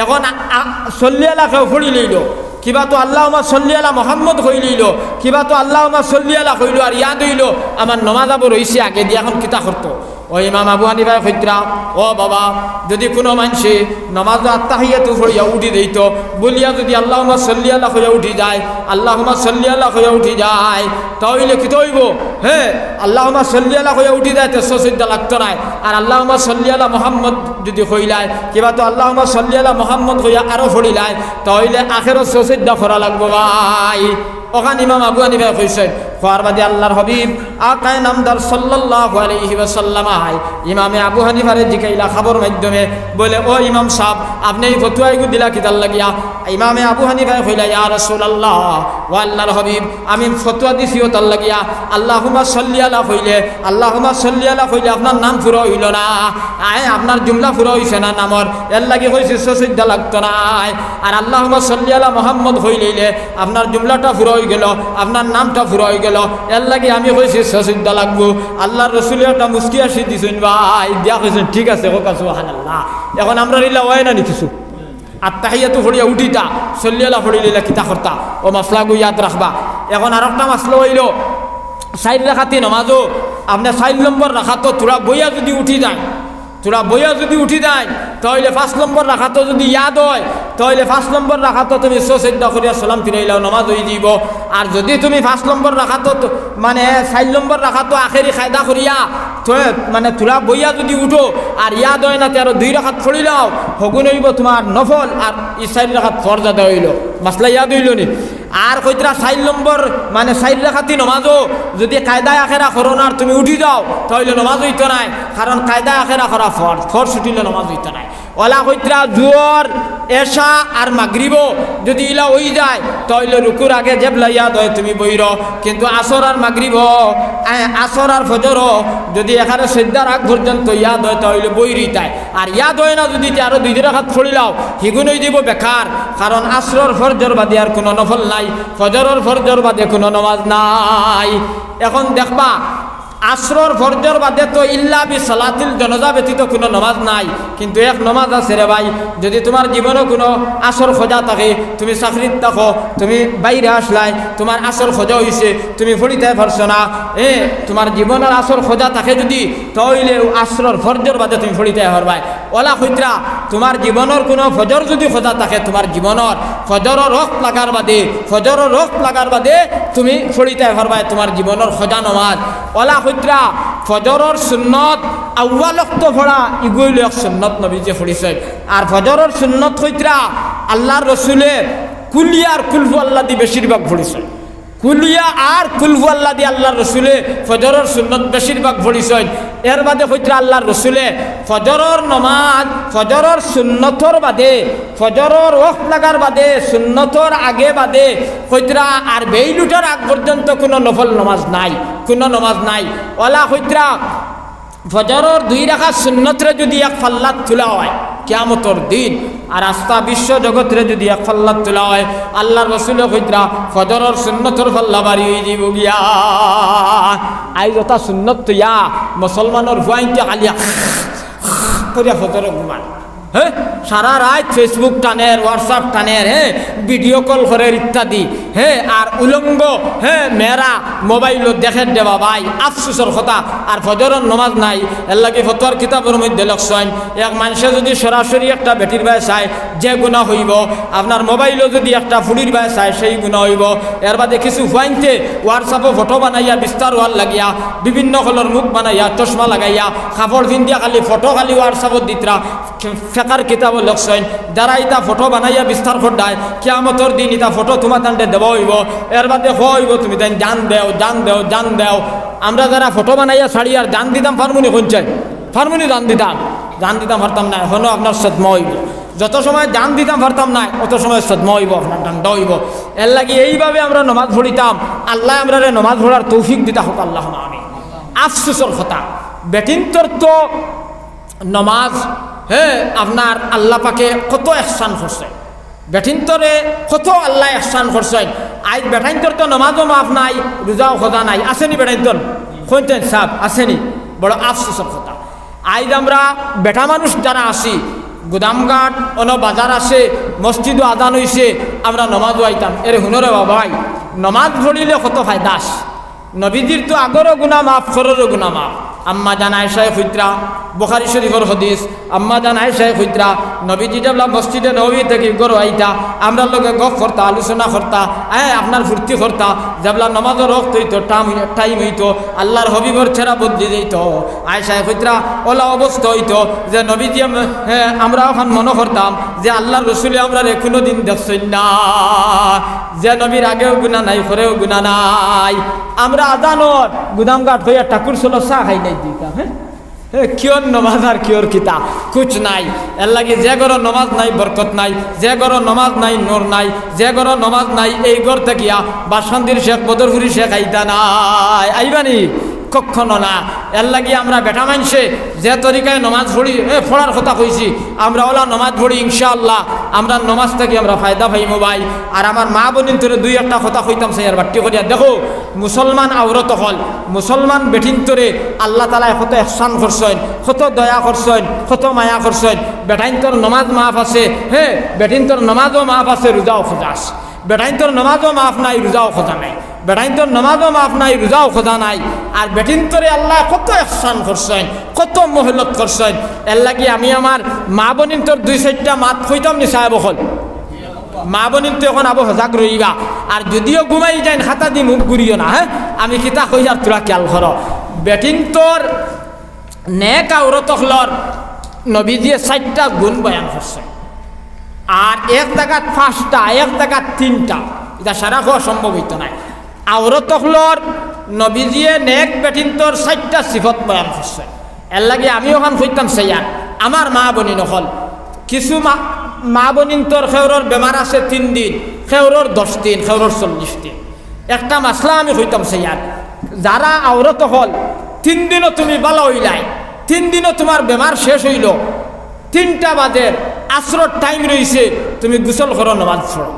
এখন আ-, আ-, সল্লি আলা কেউ পড়ি লইলো, কিবা তো আল্লাহুম্মা সল্লি আলা মুহাম্মদ কই লইলো, কিবা তো আল্লাহুম্মা সল্লি আলা কইলো, আর ইয়াদ অইলো আমার নমাজ আবো রইছে আগে দিয়া, এখন কিতা করতো? অউ ইমাম আবু হানিফায় কইতরা, ও বাবা, যুদি কুনু মানষে নমাজো আত্তাহিয়াতু পড়িয়া উঠি যাইতো, বলিয়া যুদি আল্লাহুম্মা সল্লি আলা কইয়া উঠি যায়, আল্লাহুম্মা সল্লি আলা কইয়া উঠি যায়, তা অইলে কিতা অইবো? হে, আল্লাহুম্মা সল্লি আলা কইয়া উঠি যায়, তে সইজদা লাগতো নায়। আর আল্লাহুম্মা সল্লি আলা মুহাম্মদ যুদি কইলায়, কিবা তো আল্লাহুম্মা সল্লি আলা মুহাম্মদ কইয়া আরো পড়িলায়, তা অইলে আখেরো সইজদা করা লাগবো ভাই। অখান ইমাম আবু হানিফায় কইছইন, কওয়ার বাদে আল্লার হাবিব আকায়ে নামদার সাল্লাল্লাহু আলাইহি ওয়াসাল্লাম আইয়া ইমামে আবু হানিফারে জিকাইলা খাবর মাধ্যমে, বলে, ও ইমাম সাব, আপনে ই ফতুয়া ইগু দিলা কিতার লাগিয়া? ইমামে আবু হানিফায় কইলা, ইয়া রাসুলাল্লাহ, ও আল্লার হাবিব, আমি ফতুয়া দিছি অতার লাগিয়া, আল্লাহুম্মা সল্লি আলা কইলে, আল্লাহুম্মা সল্লি আলা কইলে আপনার নাম পুরা অইলো না, আয়, আপনার জুমলা পুরা অইছে না নামর, এর লাগি কইছি সইজদা লাগতো নায়। আর আল্লাহুম্মা সল্লি আলা মুহাম্মদ কইলাইলে আপনার জুমলাটা পুরা অইগেলো, আপনার নামটা পুরা অইগেলো, এর লাগি আমি কইছি সইজদা লাগবো। আল্লার রসুলে একটা মুস্কি হাসি দিছইন ভাই, দিয়া কইছইন, ঠিক আছে, কউক্কা সুবহানাল্লাহ। এখন আমরার ইলা অয় না নি কিছু? আত্তাহিয়াতু পড়িয়া উঠিতা, সল্লি আলা পড়িলাইলা, কিতা করতা? অউ মাসলাগু ইয়াদ রাখবা। এখন আরকটা মাসলা অইলো, চাইর রাকাতি নমাজো আপনে চাইর নম্বর রাকাতো থুড়া বইয়া যুদি উঠি যাইন, থুড়া বইয়া যুদি উঠি যাইন, তা অইলে পাঁচ নম্বর রাকাতো যুদি ইয়াদ অয়, তা অইলে পাঁচ নম্বর রাকাতো তুমি সইজদা করিয়া সালাম ফিরাইলাও, নমাজ অইযিবো। আর যুদি তুমি পাঁচ নম্বর রাকাতো তো, মানে, চাইর নম্বর রাকাতো আখেরি কায়দা করিয়া তো, মানে, থুড়া বইয়া যুদি উঠো আর ইয়াদ অয় না, তে আরো দুই রাকাত পড়িলাও, হগুন অইবো তুমার নফল, আর ই চাইর রাকাত ফরজ আদায় অইলো। মাসলা ইয়াদ অইলো নি? আর কইতরা চাইর নম্বর, মানে, চাইর রাকাতি নমাজো যুদি কায়দায় আখেরা করো না আর তুমি উঠি যাও, তা অইলে নমাজ অইতো নায়, কারণ কায়দায় আখেরা করা ফরজ, ফরজ ছুটিলে নমাজ অইতো নায়। অলা কইতরা জুহর, এশা আর মাগরিবো যুদি ইলা অইযায়, তা অইলে রুকুর আগে যেবলা ইয়াদ অয় তুমি বইরো, কিন্তু আসর আর মাগরিবো, এ, আসর আর ফজরো যুদি এখানে সইজদার আগ পর্যন্ত ইয়াদ অয়, তা অইলে বইরিতায়। আর ইয়াদ অয় না যুদি, তে আরো দুই রাকাত পড়িলাও, হিগুন অইযিবো বেকার, কারণ আসরর ফরজর বাদে আর কুনু নফল নাই, ফজরর ফরজর বাদে কুনু নমাজ নাই। এখন দেখবা, আসরর ফরজর বাদে তো ইল্লা বি সালাতিল জানাজা ব্যতীত কুনু নমাজ নাই, কিন্তু এক নমাজ আছে রে ভাই, যুদি তুমার জীবনো কুনু আসর খজা থাকে, তুমি চাকরিত থাকো, তুমি বাইরে আসলায়, তুমার আসর খজা অইছে, তুমি পড়িতায় পারছো না, এ, তুমার জীবনর আসর খজা থাকে যুদি, তা অইলে অউ আসরর ফরজর বাদে তুমি পড়িতায় পারবায়। অলা কইতরা, তুমার জীবনর কুনু ফজর যুদি খজা থাকে, তুমার জীবনর ফজরর ওয়াক্ত লাগার বাদে, ফজরর ওয়াক্ত লাগার বাদে তুমি পড়িতায় পারবায় তুমার জীবনর খজা নমাজ। অলা কইতরা, ফজরর সুন্নত আউয়াল ওয়াক্ত পড়া, ইগু অইলো এক সুন্নত নবীজিয়ে পড়িছইন। আর ফজরর সুন্নত কইতরা, আল্লার রসুলে কুলিয়া আর কুলহু আল্লাহ দি বেশিরভাগ পড়িছইন। কুলিয়া আর কুলহু আল্লাহ দি আল্লার রসুলে ফজরর সুন্নত বেশিরভাগ পড়িছইন। এরবাদে কইতরা আল্লার রসুলে ফজরর নমাজ, ফজরর সুন্নতর বাদে, ফজরর ওয়াক্ত লাগার বাদে, সুন্নতর আগে বাদে কইতরা আর বেইল উঠার আগ পর্যন্ত কুনু নফল নমাজ নাই, কুনু নমাজ নাই। অলা কইতরা ফজরর দুই রাকাত সুন্নতরে যুদি এক পাল্লাত তুলা অয় কিয়ামতর দিন, আর আস্তা বিশ্ব জগতরে যুদি এক পাল্লাত তুলা অয়, আল্লার রসুলে কইতরা ফজরর সুন্নতর পাল্লা ভারি অইযিবো গিয়া। আইজ অতা সুন্নত থইয়া মুসলমানর ফুয়াইন্তে খালি করিয়া ফজরো ঘুমান। হে, সারা রাইত Facebook টানের, WhatsApp টানের, হে, video call করের ইত্যাদি, হে, আর উলঙ্গ, হে, মেয়েরা মোবাইলো দেখের দেবা ভাই, আফসুসর কথা। আর ফজরর নমাজ নাই। এরলাগি ফতোয়ার কিতাবর মধ্যে লেখছইন, এক মানষে যুদি সরাসরি একটা বেটির বায় চায়, যে গুনা অইবো, আপনার মোবাইলো যুদি একটা ফুড়ির বায় চায়, সেই গুনা অইবো। এরবাদে কিছু ফুয়াইন্তে WhatsApp-ও ফটো বানাইয়া বিস্তার অওয়ার লাগিয়া, বিভিন্ন colour মুখ বানাইয়া, চশমা লাগাইয়া, কাপড় পিন্দিয়া খালি ফটো খালি WhatsApp-ও দিতরা, ফেকার কিতাবো লেখছইন, যারা ইতা ফটো বানাইয়া বিস্তার কররায়, কিয়ামতর দিন ইতা ফটো তুমাতানরে দেওয়া অইবো। এরবাদে কওয়া অইবো, তুমিতাইন জান দেও, জান দেও, জান দেও। আমরা যারা ফটো বানাইয়া ছাড়ি আর জান দিতাম পারমুনি কইনচাই? পারমুনি জান দিতাম? জান দিতাম পারতাম নায়। অখনো আপনার সদমা অইবো। যত সময় জান দিতাম পারতাম নায়, অত সময় সদমা অইবো, আপনার ডান্ডা অইবো। এরলাগি এইভাবে আমরা নমাজ পড়িতাম। আল্লায় আমরারে নমাজ পড়ার তৌফিক দিতা হউক, আল্লাহুম্মা আমিন। আফসুসর কথা, বেটিন্তর তো নমাজ, হে, আপনার আল্লা পাকে কত এহসান করছে, বেটিন্তরে কত আল্লায় এহসান করছইন। আইজ বেটাইন্তর তো নমাজও মাফ নাই, রুজাও খজা নাই, আছেনি বেটাইন্তর? কইনচাইন সাব, আছেনি? বড় আফসুসর কথা। আইজ আমরা বেটা মানুষ যারা আছি, গুদামঘাট, অনো বাজার আছে, মসজিদো আজান অইছে, আমরা নমাজো আইতাম। এরে হুনো রে বাবাই, নমাজ পড়িলে কত ফায়দা আছে। নবীজির তো আগরও গুনা মাফ, পররও গুনা মাফ। আম্মা জান আয়েশায় কইতরা, বুখারী শরীফর হাদিস, আম্মা জান আয়েশায় কইতরা, নবীজি যেবলা মসজিদে নববী থাকি ঘরো আইতা, আমরার লগে গফ করতা, আলোচনা করতা, হ্যাঁ, আপনার ফুর্তি করতা, যেবলা নমাজর ওয়াক্ত অইতো, টাইম, টাইম অইতো, আল্লার হাবিবর চেহারা বদলি যাইতো। আয়েশায় কইতরা, অলা অবস্থা অইতো যে নবীজি আম-, হ্যাঁ, আমরা অখান মনো করতাম যে আল্লার রসুলে আমরারে কুনুদিন দেখছইন না, যে নবীর আগেও গুনা নাই, পরেও গুনা নাই। আমরা আজানর গুদামঘাট অইয়া ঠাকুর চলো চা খাই নাই দিতাম, হ্যাঁ? হে, কিয়র নমাজ আর কিয়র কিতা, কুছ নাই। এরলাগি যে ঘরো নমাজ নাই, বরকত নাই, যে ঘরো নমাজ নাই, নূর নাই, যে ঘরো নমাজ নাই, এই ঘর থাকিয়া বাসকান্দির শেখ, বদরপুরি শেখ আইতা নায়। আইবানি? কখনো না। এরলাগি আমরা বেটা মানষে যে তরিকায় নমাজ পড়ি, এ, পড়ার কথা কইছি, আমরা অলা নমাজ পড়ি, ইনশাআল্লাহ, আমরার নমাজ থাকি আমরা ফায়দা পাইমু ভাই। আর আমার মা বইনিন্তরে দুই একটা কথা কইতাম চাইয়ার বাট্টি করিয়া। দেখো, মুসলমান আওরত অকল, মুসলমান বেটিন্তরে আল্লা তাআলায় কত এহসান করছইন, কত দয়া করছইন, কত মায়া করছইন। বেটাইন্তর নমাজ মাফ আছে, হে, বেটিন্তর নমাজও মাফ আছে, রুজাও খজা আছে। বেটাইন্তর নমাজও মাফ নাই, রুজাও খজা নাই। বেটাইন্তর নমাজও মাফ নাই, রুজাও খজা নাই। আর বেটিন্তরে আল্লায় কত এহসান করছইন, কত মহলত করছইন। এরলাগি আমি আমার মা বইনিন্তর দুই চাইরটা মাত কইতাম নি সাব অকল? মা বইনিন্তে অখন আবো হজাগ রইবা। আর যুদিও ঘুমাই যাইন, খাতা দি মুখ ঘুরিও না, হ্যাঁ? আমি কিতা কইয়ার তুরা খিয়াল করো। বেটিন্তর নেক আওরত অকলর নবীজিয়ে চাইরটা গুণ বয়ান করছইন। আর এক জাগাত পাঁচটা, এক জাগাত তিনটা, ইতা সারা কওয়া সম্ভব অইতো নায়। আওরত অকলর নবীজিয়ে নেক বেটিন্তর চাইরটা সিফত বয়ান করছইন। এরলাগি আমি অখান কইতাম চাইয়ার, আমার মা বইনিন অকল, কিছু মা, মা বইনিন্তর কেউরর বেমার আছে তিন দিন, কেউরর দশ দিন, কেউরর চল্লিশ দিন। একটা মাসলা আমি কইতাম চাইয়ার, যারা আওরত অকল, তিন দিনও তুমি ভালা অইলায়, তিন দিনও তুমার বেমার শেষ অইলো, তিনটা বাজের, আছরর টাইম রইছে, তুমি গোসল করো, নমাজ পড়ো।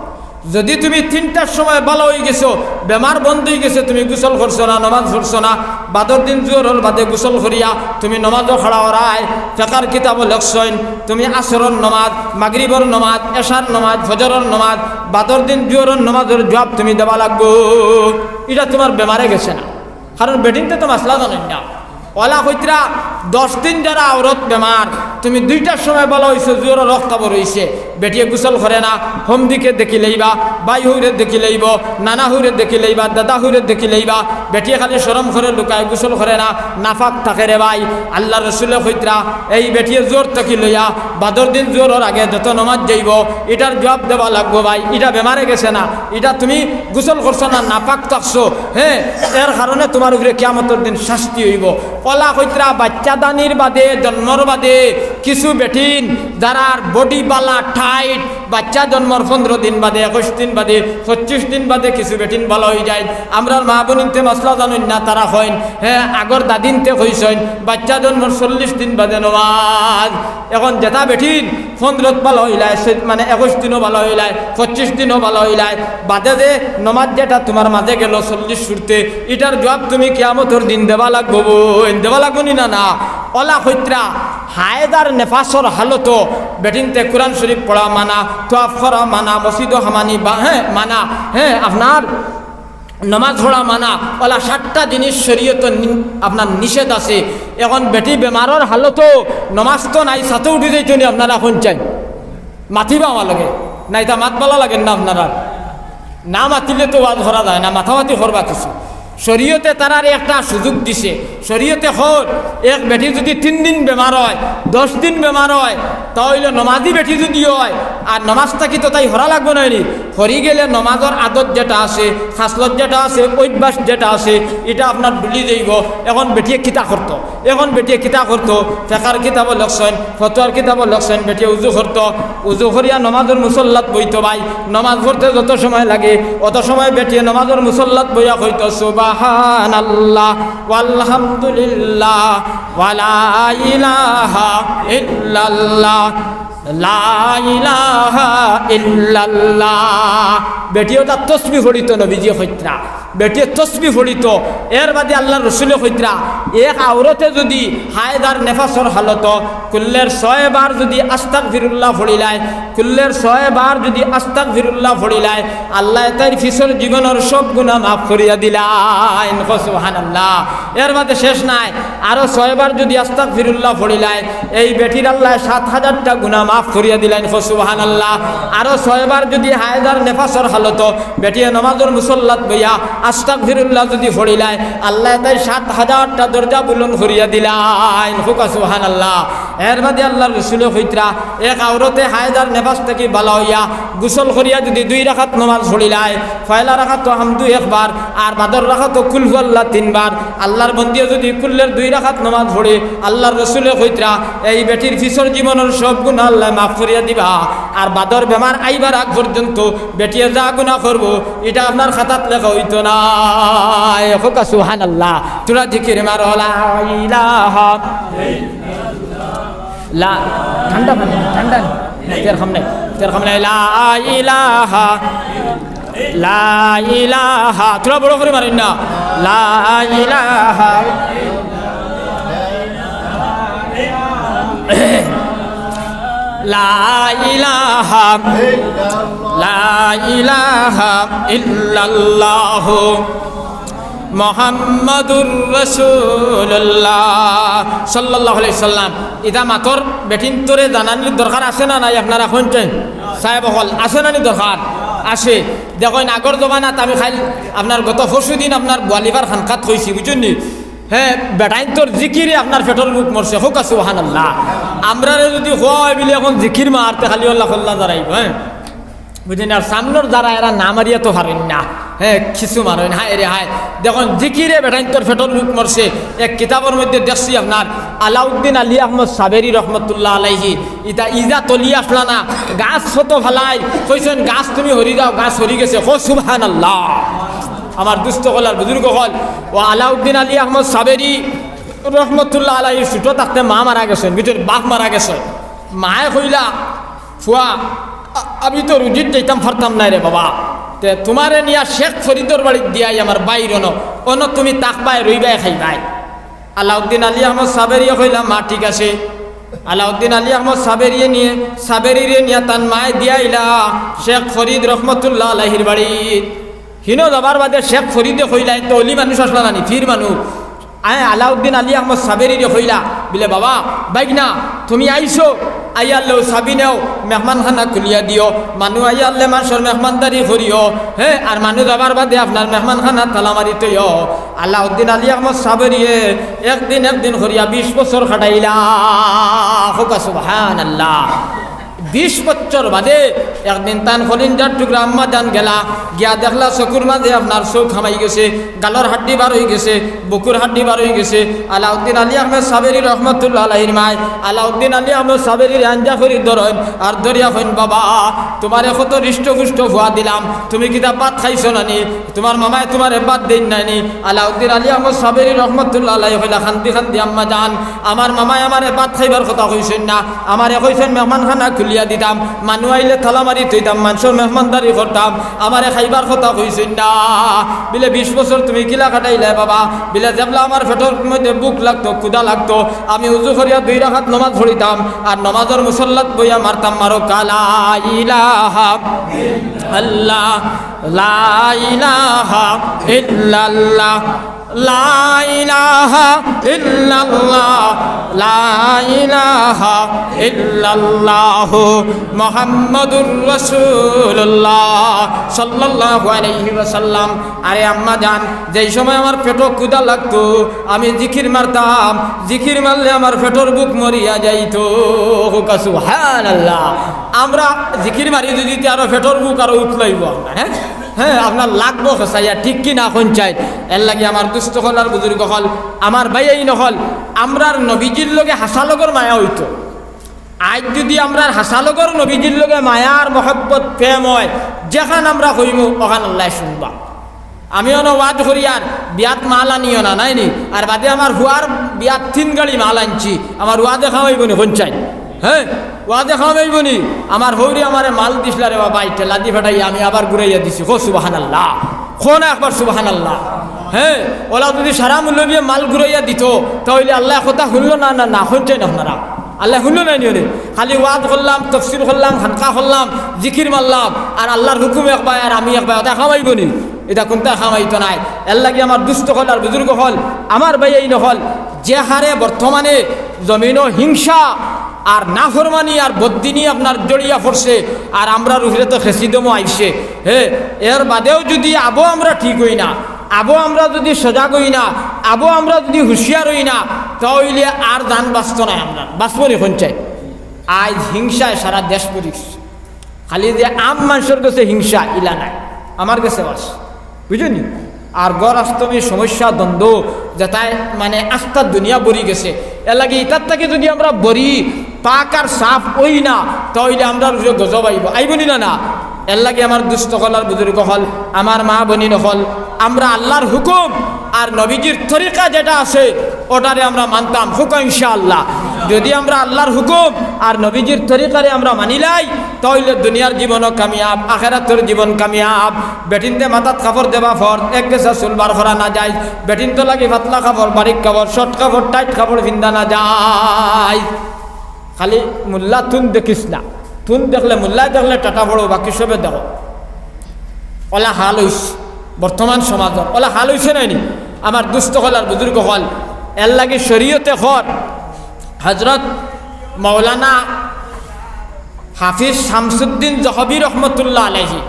যুদি তুমি তিনটার সময় ভালা অইগেছো, বেমার বন্ধ অইগেছে, তুমি গোসল করছো না, নমাজ পড়ছো না, বাদর দিন জুহরর বাদে গোসল করিয়া তুমি নমাজো খাড়া অরায়, ফেকার কিতাবো লেখছইন, তুমি আছরর নমাজ, মাগরিবর নমাজ, এশার নমাজ, ফজরর নমাজ, বাদর দিন জুহরর নমাজর জুয়াব তুমি দেওয়া লাগবো। ইটা তুমার বেমারে গেছে না, কারণ বেটিন্তে তো মাসলা জানইন না। অলা কইতরা, দশ দিন যারা আওরত বেমার, তুমি দুইটার সময় ভালা অইছো, জোহরর অক্ত অইছে, বেটিয়ে গোসল করে না, হমদিকে দেখি লইবা, ভাই হউরে দেখি লইবো, নানা হউরে দেখি লইবা, দাদা হউরে দেখি লইবা, বেটিয়ে খালি শরম করে লুকায়, গোসল করে না, নাপাক থাকে রে ভাই। আল্লার রসুলে কইতরা, এই বেটিয়ে জোহর থাকি লইয়া বাদর দিন জোহরর আগে যত নমাজ যাইবো, ইটার জুয়াব দেওয়া লাগবো ভাই। ইটা বেমারে গেছে না, ইটা তুমি গোসল করছো না, নাপাক থাকছো, হে, এর কারণে তুমার উপরে কিয়ামতর দিন শাস্তি অইবো। অলা কইতরা বাইচ্চা দানির বাদে, জন্মর বাদে কিছু বেটিন যারার body ভালা tight, বাইচ্চা জন্মর পনরো দিন বাদে, একুশ দিন বাদে, পঁচিশ দিন বাদে কিছু বেটিন ভালা অইযাইন। আমরার মা বইনতে মাসলা জানইন না, তারা কইন, হে, আগর দাদিনতে কইছইন, বাইচ্চা জন্মর চল্লিশ দিন বাদে নমাজ। এখন যেতা বেটিন পনরোত ভালা অইলায়, সে-, মানে, একুশ দিনও ভালা অইলায়, পঁচিশ দিনও ভালা অইলায়, বাদে যে নমাজ যেটা তুমার মাঝে গেলো চল্লিশ সুরতে, ইটার জুয়াব তুমি কিয়ামতর দিন দেওয়া লাগবো বইন, দেওয়া লাগবো নি না? না। অলা কইতরা, হায়েজ আর নেফাসর হালতো বেটিনতে কোরআন শরীফ পড়া মানা, তওয়াফ করা মানা, মসজিদো হামানি বা-, হে, মানা, হে, আপনার নমাজ পড়া মানা, অলা সাতটা জিনিস শরীয়তো নি-, আপনার নিষেধ আছে। এখন বেটি বেমারর হালতো নমাজ তো নাই, ছাতো উঠি যাইতো নি, আপনারা কইন চাইন? মাতিবা আমার লগে, না ইতা মাত ভালা লাগের না আপনারার? না মাতিলে তো ওয়াজ করা যায় না, মাতামাতি করবা কিছু। শরীয়তে তারারে একটা সুযোগ দিছে। শরীয়তে কর, এক বেটি যুদি তিন দিন বেমার অয়, দশ দিন বেমার অয়, তা অইলে নমাজি বেটি যুদি অয়, আর নমাজ থাকি তো তাই হরা লাগবো নায় নি? হরি গেলে নমাজর আদত যেটা আছে, খাসলত যেটা আছে, অভ্যাস যেটা আছে, ইটা আপনার ভুলি যাইবো। এখন বেটিয়ে কিতা করতো? এখন বেটিয়ে কিতা করতো? ফেকার কিতাবো লেখছইন, ফতোয়ার কিতাবো লেখছইন, বেটিয়ে উজু করতো, উজু করিয়া নমাজর মুসল্লাত বইতো ভাই। নমাজ পড়তে যত সময় লাগে, অত সময় বেটিয়ে নমাজর মুসল্লাত বইয়া কইতো, "সুবহানাল্লাহ, ওয়ালহামদুলিল্লাহ, ওয়ালা ইলাহা ইল্লাল্লাহ, লা ইলাহা ইল্লাল্লাহ।" বেটিয়ে অতা তসবি পড়িতো, নবীজিয়ে কইতরা। বেটিয়ে তসবি পড়িতো। এর বাদে আল্লার রসুলে কইতরা, এক আওরতে যুদি হায়েজ আর নেফাসর হালতো কুল্লের ছয় বার যুদি আস্তাগফিরুল্লাহ পড়িলায়, কুল্লের ছয় বার যুদি আস্তাগফিরুল্লাহ পড়িলায়, আল্লায় তাইর পিছর জীবনর সব গুনা মাফ করিয়া দিলাইন। কও সুবহানাল্লাহ। এর বাদে শেষ নায়, আরো ছয় বার যুদি আস্তাগফিরুল্লাহ পড়িলায়, এই বেটির আল্লায় সাত হাজারটা গুনা মাফ করিয়া দিলাইন। কও সুবহানাল্লাহ। আরো ছয় বার যুদি হায়েজ আর নেফাসর হালতো বেটিয়ে নমাজর মুসল্লাত বইয়া আস্তাগফিরুল্লাহ যুদি পড়িলায়, আল্লায় তাইর সাত হাজারটা দরজা বুলন্দ করিয়া দিলাইন। কউক্কা সুবহানাল্লাহ। এর বাদে আল্লার রসুলে কইতরা, এক আওরতে হায়েজ আর নেফাস থাকি ভালা অইয়া গোসল করিয়া যুদি দুই রাকাত নমাজ পড়িলায়, পয়লা রাকাতো হামদু একবার, আর বাদর রাকাতো কুলহু আল্লাহ তিনবার, আল্লার বন্দিয়ে যুদি কুল্লের দুই রাকাত নমাজ পড়ে, আল্লার রসুলে কইতরা, এই বেটির পিছর জীবনর সব গুনা আল্লায় মাফ করিয়া দিবা। আর বাদর বেমার আইবার আগ পর্যন্ত বেটিয়ে যা গুনা করবো, ইটা আপনার খাতাত লেখা অইতো নায়। কউক্কা সুবহানাল্লাহ। থুড়া জিকির মারো, লা ইলাহা লা, ঠান্ডা পানি, ঠান্ডা নি। তের খাম নাই, তের খাম নাই। লা ইলাহা, লা ইলাহা। থুড়া বড় করি মারইন না। লা ইলাহা, লা ইলাহা, লা ইলাহা ইল্লাল্লাহ। মোহাম্মদুর রাসূলুল্লাহ সাল্লাল্লাহু আলাইহি সাল্লাম। ইটা মাতর বেটিন্তরে জানানির দরকার আছে না নাই? আপনারা কইন চাইন? সাহেব অকল, আছে না নি দরকার? আছে। দেখইন, আগর জমানাত আমি খাইল আপনার গত পরশু দিন আপনার গোয়ালিবার খানকাত কইছি, বুঝছইন নি? হে, বেটাইন্তর জিকিরে আপনার পেটর ভুক মরছে, কউক্কা সুবহানাল্লাহ। আমরারে যুদি কয় বিলে এখন জিকির মারতে খালি অলা কল্লা দাঁড়াইবো, হে? বুঝছইন নি? আর সামনর যারা এরা না মারিয়া তো পারইন না। হে, কিছু মারইন, হায় রে হায়। দেখইন, জিকিরে বেটাইন্তর পেটর ভুক মরছে। এক কিতাবর মধ্যে দেখছি আপনার আলাউদ্দিন আলী আহমদ সাবেরি রহমতুল্লাহ আলাইহি, ইতা ইজা তলি আসলা না, গাছ ফতো ফালাই, কইছইন, "গাছ তুমি হরি যাও, গাছ হরি গেছে।" কও সুবহানাল্লাহ। আমার দুস্ত অকল আর বুজুর্গ অকল, অউ আলাউদ্দিন আলী আহমদ সাবেরি রহমতুল্লাহ আলাইহি ছোট থাকতে মা মারা গেছইন, বুঝছইন, বাপ মারা গেছইন। মায়ে কইলা, "ফুয়া, আ-, আমি তো রুজিত যাইতাম পারতাম নায় রে বাবা, তে তুমারে নিয়া শেখ ফরিদর বাড়িত দিয়াই আমার বাইর অনো, অনো তুমি থাকবায়, রইবায়, খাইবায়।" আলাউদ্দিন আলী আহমদ সাবেরিয়ে কইলা, "মা, ঠিক আছে।" আলাউদ্দিন আলী আহমদ সাবেরিয়ে নিয়া, সাবেরিরে নিয়া তান মায়ে দিয়া আইলা শেখ ফরিদ রহমতুল্লাহ আলাইহির বাড়িত। হিনো যাবার বাদে শেখ ফরিদে কইলা, "এ তো অলি মানুষ আসলা না নি, পীর মানুষ।" আয় আলাউদ্দিন আলী আহমদ সাবেরিরে কইলা, বলে, "বাবা, বাইগনা, তুমি আইছো, আইয়ারলেও চাবি নেও, মেহমানখানা খুলিয়া দিও, মানু আইয়ারলে মানষর মেহমানদারি করিও, হে, আর মানু যাবার বাদে আপনার মেহমানখানা তালা মারি থইও।" আলাউদ্দিন আলী আহমদ সাবেরিয়ে একদিন একদিন করিয়া বিশ বছর খাটাইলা। কউক্কা সুবহানাল্লাহ। বিশ বছর বাদে একদিন তান কলিজার টুকরা আম্মাজান গেলা, গিয়া দেখলা চকুর মাঝে আপনার চউখ হামাই গেছে, গালর হাড্ডি বার অই গেছে, বুকুর হাড্ডি বার অই গেছে। আলাউদ্দিন আলী আহমদ সাবেরি রহমতুল্লাহ আলাইহির মায় আলাউদ্দিন আলী আহমদ সাবেরিরে আঞ্জা করি ধরইন, আর ধরিয়া কইন, "বাবা, তুমারে কত হৃষ্ট-পুষ্ট ফুয়া দিলাম, তুমি কিতা ভাত খাইছো না নি? তুমার মামায় তুমারে ভাত দেইন না নি?" আলাউদ্দিন আলী আহমদ সাবেরি রহমতুল্লাহ আলাইহি কইলা, কান্দি কান্দি, "আম্মাজান, আমার মামায় আমারে ভাত খাইবার কথা কইছইন না, আমারে কইছইন মেহমানখানা খুলিয়া দিতাম, মানু আইলে তালা মারি থইতাম, মানষর মেহমানদারি করতাম, আমারে খাইবার কথা কইছইন না।" বলে, "বিশ বছর তুমি কিলা কাটাইলায় বাবা?" বলে, "যেবলা আমার পেটর মধ্যে ভুক লাগতো, ক্ষুধা লাগতো, আমি উজু করিয়া দুই রাকাত নমাজ পড়িতাম, আর নমাজর মুসল্লাত বইয়া মারতাম, মারো কালা ইলাহা আল্লাহ, লা ইলাহা ইল্লাল্লাহ, লা ইলাহা ইল্লাল্লাহ, লা ইলাহা ইল্লাল্লাহু মুহাম্মাদুর রাসূলুল্লাহ সাল্লাল্লাহু আলাইহি ওয়াসাল্লাম।" আরে আম্মাজান, যেই সময় আমার পেটো ক্ষুধা লাগতো, আমি জিকির মারতাম, জিকির মারলে আমার পেটর ভুক মরিয়া যাইতো। কউক্কা সুবহানাল্লাহ। আমরা জিকির মারি যদি, তে আরো পেটর ভুক আরো উতলাইবো আপনার, হ্যাঁ? হ্যাঁ, আপনার লাগবো খেসাইয়া, ঠিক কি না কইন চাই? এরলাগি আমার দুস্ত অকল আর বুজুর্গ অকল, আমার ভাইয়াইন অকল, আমরার নবীজির লগে হাছা লগর মায়া অইতো। আইজ যদি আমরার হাছা লগর নবীজির লগে মায়া আর মহব্বত প্রেম অয়, যেখান আমরা কইমু, অখান আল্লায় হুনবা। আমি অনো ওয়াজ করি আর বিয়াত মাল আনিও না, নায় নি? আর বাদে আমার ফুয়ার বিয়াত তিন গাড়ি মাল আনছি, আমার ওয়াজে কাম অইবো নি কইন চাই? হ্যাঁ, ওয়াজে কাম অইবো নি? আমার হউরে আমারে মাল দিছলা রে বাবা, ঠেলা দি ফাটাইয়া আমি আবার ঘুরাইয়া দিছি। কও সুবহানাল্লাহ, কও না একবার সুবহানাল্লাহ। হ্যাঁ, অলা যদি সারা মৌলবীয়ে মাল ঘুরাইয়া দিতো, তা অইলে আল্লায় কথা হুনলো না, না, না, কইন চাই না আপনারা? আল্লায় হুনলো না নি অনে? খালি ওয়াজ করলাম, তফসির করলাম, খানকা করলাম, জিকির মারলাম, আর আল্লার হুকুম এক বায় আর আমি এক বায়, অতায় কাম অইবো নি? ইতা কুনতায় কাম অইতো নায়। এরলাগি আমার দুস্ত অকল আর বুজুর্গ অকল, আমার ভাইয়াইন অকল, যে হারে বর্তমানে জমিনো হিংসা আর নাফরমানি আর বদদিনি আপনার জড়িয়া পড়ছে, আর আমরার উপরে তো খেসিদমও আইছে, হে, এর বাদেও যদি আবো আমরা ঠিক অই না, আবো আমরা যদি সজাগ অই না, আবো আমরা যদি হুঁশিয়ার অই না, তা অইলে আর জান বাঁচতো নায় আমরার। বাঁচবো নি কইন চাই? আইজ হিংসায় সারা দেশ ভরিছে। খালি যে আম মানষর গেছে হিংসা, ইলা নায়, আমার গেছেও আছে, বুঝছো নি? আর ঘর আস্তমি সমস্যা, দ্বন্দ্ব, যেতায় মানে আস্তা দুনিয়া ভরি গেছে। এরলাগি ইতার থাকি যদি আমরা ভরি, পাক আর সাফ অই না, তা অইলে আমরার উপরে গজব আইবো, আইবো নি না? না, এরলাগি আমার দুস্ত অকল আর বুজুর্গ অকল, আমার মা বইন অকল, আমরা আল্লার হুকুম আর নবীজির তরিকা যেটা আছে, অটারে আমরা মানতাম, কউক্কা ইনশাআল্লাহ। যদি আমরা আল্লার হুকুম আর নবীজির তরিকারে আমরা মানিলাই, তা অইলে দুনিয়ার জীবনও কামিয়াব, আখেরাতর জীবন কামিয়াব। বেটিন্তে মাথাত কাপড় দেওয়া ফরজ, এক গেছা চুল বার করা না যায়। বেটিন্তর লাগি পাতলা কাপড়, বারিক কাপড়, শর্ট কাপড়, টাইট কাপড় ফিন্দা না যায়। খালি মোল্লা তুন দেখিস না, তুন দেখলে, মোল্লায় দেখলে টাটা পড়ো, বাকি সবে দেখো। অলা হাল অইছে বর্তমান সমাজর, অলা হাল অইছে নায় নি? আমার দুস্ত অকল আর বুজুর্গ অকল, এরলাগি শরীয়তে কর, হজরত মাওলানা হাফিজ শামসুদ্দিন জহবি রহমতুল্লাহ আলাইহি,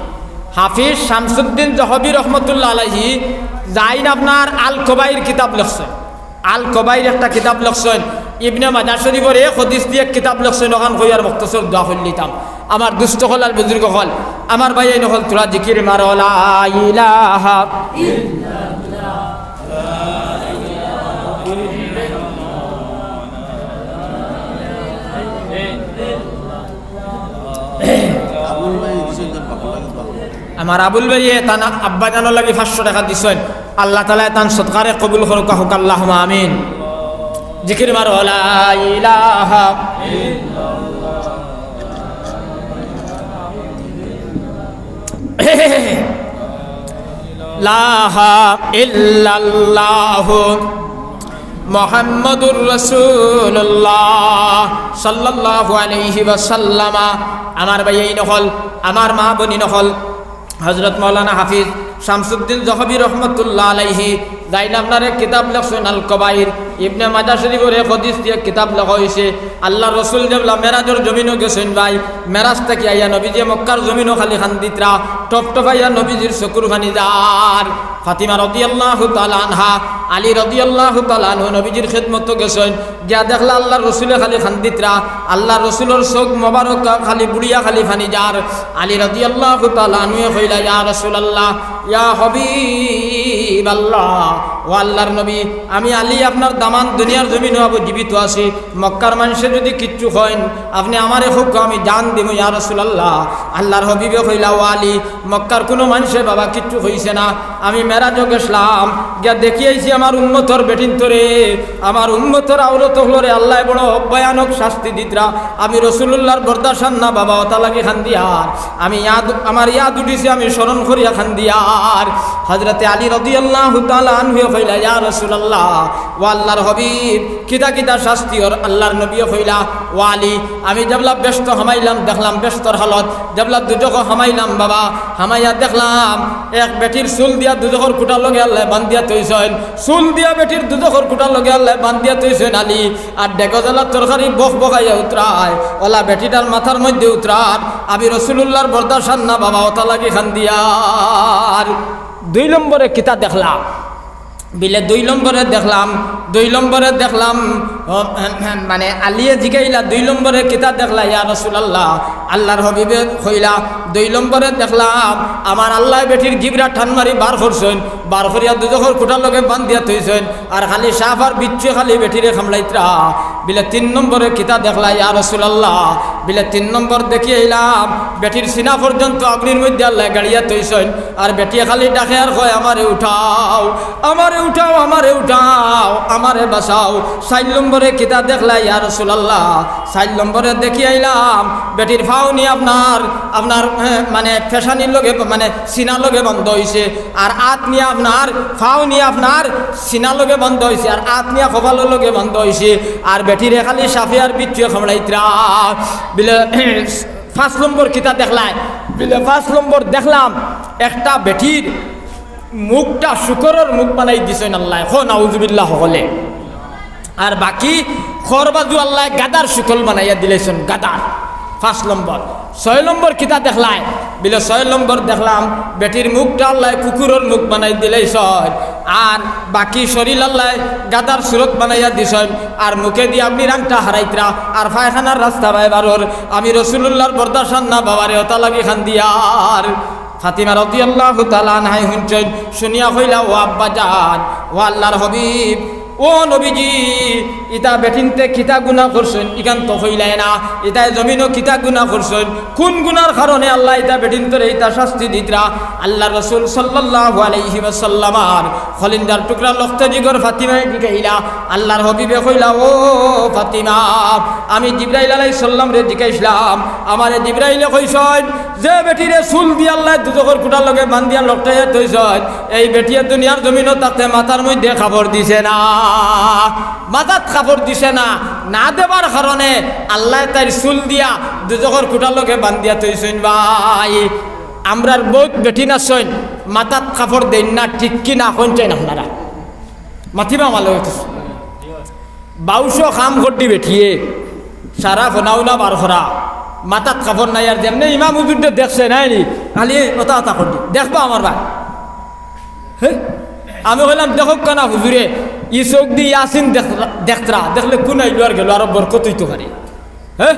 হাফিজ শামসুদ্দিন জহবি রহমতুল্লাহ আলাইহি যাইন আপনার আল কবাইর কিতাব লেখছইন। আল কবাইর একটা কিতাব লেখছইন, ইবনে মাজাহ শরীফর এক হাদিস দি এক কিতাব লেখছইন, অখান কইয়ার মুখতসর দোয়া করিলিতাম। আমার দুস্ত অকল আর বুজুর্গ অকল, আমার ভাইয়াইন অকল, থুড়া জিকির মারো, লা ইলাহা। আমার আবুল ভাইয়ে তান আব্বাজানর লাগি পাঁচশো টেকা দিছইন। আল্লাহ তাআলায় তান সদকারে কবুল করউক্কা, কউক্কা আল্লাহুম্মা আমিন। জিকির মারো, লা ইলাহা ইল্লাল্লাহু মুহাম্মাদুর রাসূলুল্লাহ সাল্লাল্লাহু আলাইহি ওয়াসাল্লাম। আমার ভাইয়াইন অকল, আমার মা বইন অকল, হজরত মাওলানা হাফিজ শামসুদ্দিন জহবি রহমতুল্লাহ আলাইহি তাইন আপনার এক কিতাব লেখছইন আল কবাইর, ইবনে মাজাহ শরীফর এক হাদিস দিয়া কিতাব লেখা অইছে। আল্লার রসুল যেবলা মেরাজর জমিনো গেছইন ভাই, মেরাজ থাকি আইয়া নবীজিয়ে মক্কার জমিনো খালি কান্দিত্রা, টপটপাইয়া নবীজির চকুর পানি যার। ফাতিমা রাদিয়াল্লাহু তাআলা আনহা, আলী রাদিয়াল্লাহু তাআলা আনহু নবীজির খেদমতো গেছইন, গিয়া দেখলা আল্লার রসুলে খালি কান্দিত্রা, আল্লার রসুলর চউখ মোবারক খালি বুড়িয়া খালি পানি যার। আলী রাদিয়াল্লাহু তাআলা আনহুয়ে কইলা, "ইয়া রাসূলুল্লাহ, ইয়া হাবিবাল্লাহ, ও আল্লার নবী, আমি আলী আপনার দামান দুনিয়ার জমিনো আবো জীবিত আছি, মক্কার মানষে যুদি কিচ্ছু কইন, আপনে আমারে কউক্কা, আমি জান দিমু ইয়া রাসূলুল্লাহ।" আল্লার হাবিবে কইলা, "ও আলী, মক্কার কুনু মানষে বাবা কিচ্ছু কইছে না, আমি মেরাজো গেছলাম, গিয়া দেখি আইছি আমার উম্মতর বেটিন্তরে, আমার উম্মতর আওরত অকলরে আল্লায় বড় ভয়ানক শাস্তি দিত্রা, আমি রসুলুল্লাহর বরদাস্ত অর না বাবা, অতা লাগি কান্দিয়ার, আমি ইয়াদ, আমার ইয়াদ উঠিছে, আমি স্মরণ করিয়া কান্দিয়ার।" হজরতে আলী রাদিয়াল্লাহু তাআলা আনহুয়ে কইলা, "ইয়া রাসূলুল্লাহ, ও আল্লার হাবিব, কিতা কিতা শাস্তি অর?" আল্লার নবীয়ে কইলা, "ও আলী, আমি যেবলা বেহেস্তো হামাইলাম, দেখলাম বেহেস্তর হালত, যেবলা দুজখো হামাইলাম বাবা, হামাইয়া দেখলাম এক বেটির চুল দিয়া দুজখর খুটার লগে আল্লায় বান্দিয়া থইছইন, চুল দিয়া বেটির দুজখর খুটার লগে আল্লায় বান্দিয়া থইছইন আলী, আর ডেগো জ্বালার তরকারি বক বকাইয়া উতরায়, অলা বেটিটার মাথার মধ্যে উতরার, আমি রসুলুল্লাহর বরদাস্ত অর না বাবা, অতা লাগি কান্দিয়ার।" দুই নম্বরে কিতা দেখলাম? বিলে দুই নম্বরে দেখলাম, দুই নম্বরে দেখলাম, ও, মানে আলীয়ে জিগাইলা, "দুই নম্বরে কিতা দেখলা ইয়া রাসূলুল্লাহ?" আল্লার হাবিবে কইলা, "দুই নম্বরে দেখলাম আমার আল্লায় বেটির জিবরা টান মারি বার করছইন, বার করিয়া দুজখর খুটার লগে বান্দিয়া থইছইন, আর খালি সাপ আর বিচ্ছুয়ে খালি বেটিরে কামড়াইত্রা।" বিলে, "তিন নম্বরে কিতা দেখলা ইয়া রাসূলুল্লাহ?" বিলে, "তিন নম্বর দেখি আইলাম বেটির সিনা পর্যন্ত আগুনির মধ্যে আল্লায় গাড়িয়া থইছইন, আর বেটিয়ে খালি ডাকে আর কয়, 'আমারে উঠাও, আমারে উঠাও, আমারে উঠাও, আমারে বাঁচাও।'" চাইর নম্বরে কিতা দেখলা ইয়া রাসূলুল্লাহ? চাইর নম্বরে দেখি আইলাম বেটির পাও নি আপনার, আপনার, এ, মানে পেশানির লগে, মানে সিনার লগে বন্ধ অইছে, আর আত নিয়া আপনার, পাও নিয়া আপনার সিনার লগে বন্ধ অইছে, আর আত নিয়া কপালর লগে বন্ধ অইছে, আর বেটিরে খালি সাপে আর বিচ্ছুয়ে কামড়াইত্রা। বিলে, "পাঁচ নম্বর কিতা দেখলায়?" বিলে, "পাঁচ নম্বর দেখলাম একটা বেটির মুখটা শুকরর মুখ বানাই দিছইন আল্লায়।" কও নাউজুবিল্লাহ হকলে। আর বাকি খর বাজু আল্লায় গাধার শুকল বানাইয়া দিলাইছইন, গাধার। পাঁচ নম্বর। ছয় নম্বর কিতা দেখলায়? বিলে, "ছয় নম্বর দেখলাম বেটির মুখটা আল্লায় কুকুরর মুখ বানাই দিলাইছইন, আর বাকি শরীর আল্লায় গাধার সুরত বানাইয়া দিছইন, আর মুখেদি আপনি রাংটা হারাইত্রা, আর পায়খানার রাস্তা বায় বারর, আমি রসুলুল্লাহর বরদাস্ত অর না বাবারে, অতা লাগি কান্দিয়ার।" ফাতিমা রাদিয়াল্লাহু তাআলা আনহায় হুনছইন, হুনিয়া কইলা, "ও আব্বা জান, ও আল্লার হাবিব, ও নবীজি, ইতা বেটিন্তে কিতা গুনা করছইন, ইখান তো কইলায় না, ইতায় জমিনো কিতা গুনা করছইন, কুন গুনার কারণে আল্লায় ইতা বেটিন্তরে ইতা শাস্তি দিত্রা?" আল্লার রসুল সাল্লাল্লাহু আলাইহি ওয়াসাল্লামর কলিজার টুকরা লখতে জিগর ফাতিমায় জিগাইলা, আল্লার হাবিবে কইলা, "ও ফাতিমা, আমি জিব্রাইল আলাইহিস সালামরে জিগাইছলাম, আমারে জিব্রাইলে কইছইন, যে বেটিরে চুল দিয়া আল্লায় দুজখর খুটার লগে বান্দিয়া লটকাইয়া থইছইন, এই বেটিয়ে দুনিয়ার জমিনো থাকতে মাথার মধ্যে কাপড় দিছে না, মাথাত কাপড় দিছে না, না দেবার কারণে আল্লায় তাইর চুল দিয়া দুজখর খুটার লগে বান্দিয়া থইছইন।" ভাই, আমরার বউত বেটিন আছইন, মাথাত কাপড় দেইন না, ঠিক কি না? কইন চাইন আপনারা, মাতিবা ভালা অইতো। বাউশো কাম করদি বেটিয়ে, সারা ফনাউনা বার করা, মাথাত কাপড় নাই, আর যেমনে ইমাম হুজুররে দেখছে নায় নি, খালি অতা অতা করদি। দেখবা আমার ভাই, হে? আমি কইলাম, "দেখউক্কা না হুজুরে, ই চউখদি ইয়াসিন দেখ-, দেখত্রা, দেখলে কুন আইলো আর গেলো, আরো বরকত অইতো পারে।" হে?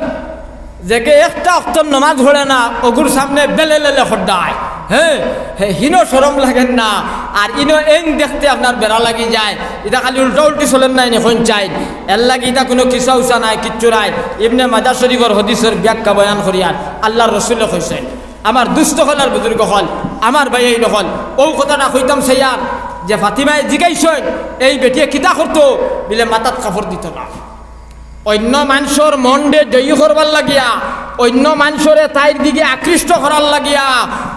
যেগে একটা অক্তর নমাজ পড়ে না, অগুর সামনে বেলে লেলে খড্ডায়। হে? হে, হিনো শরম লাগের না, আর ইনো এইন দেখতে আপনার বেড়া লাগি যায়। ইতা খালি উল্টা উল্টি চলের নায় নি, কইন চাইন। এরলাগি ইতা কুনু কিসা উসা নায়, কিচ্ছু নায়। ইবনে মাজাহ শরীফর হাদিসর ব্যাখ্যা বয়ান করিয়ার আল্লার রসুলে কইছইন, আমার দুস্ত অকল আর বুজুর্গ অকল, আমার ভাইয়াইন অকল, অউ কথাটা কইতাম চাইয়ার যে ফাতিমায় জিগাইছইন, এই বেটিয়ে কিতা করতো? বিলে মাথাত কাপড় দিতো না। অইন্য মানষর মনরে জয়ী করবার লাগিয়া, অইন্য মানষরে তাইর দিকে আকৃষ্ট করার লাগিয়া,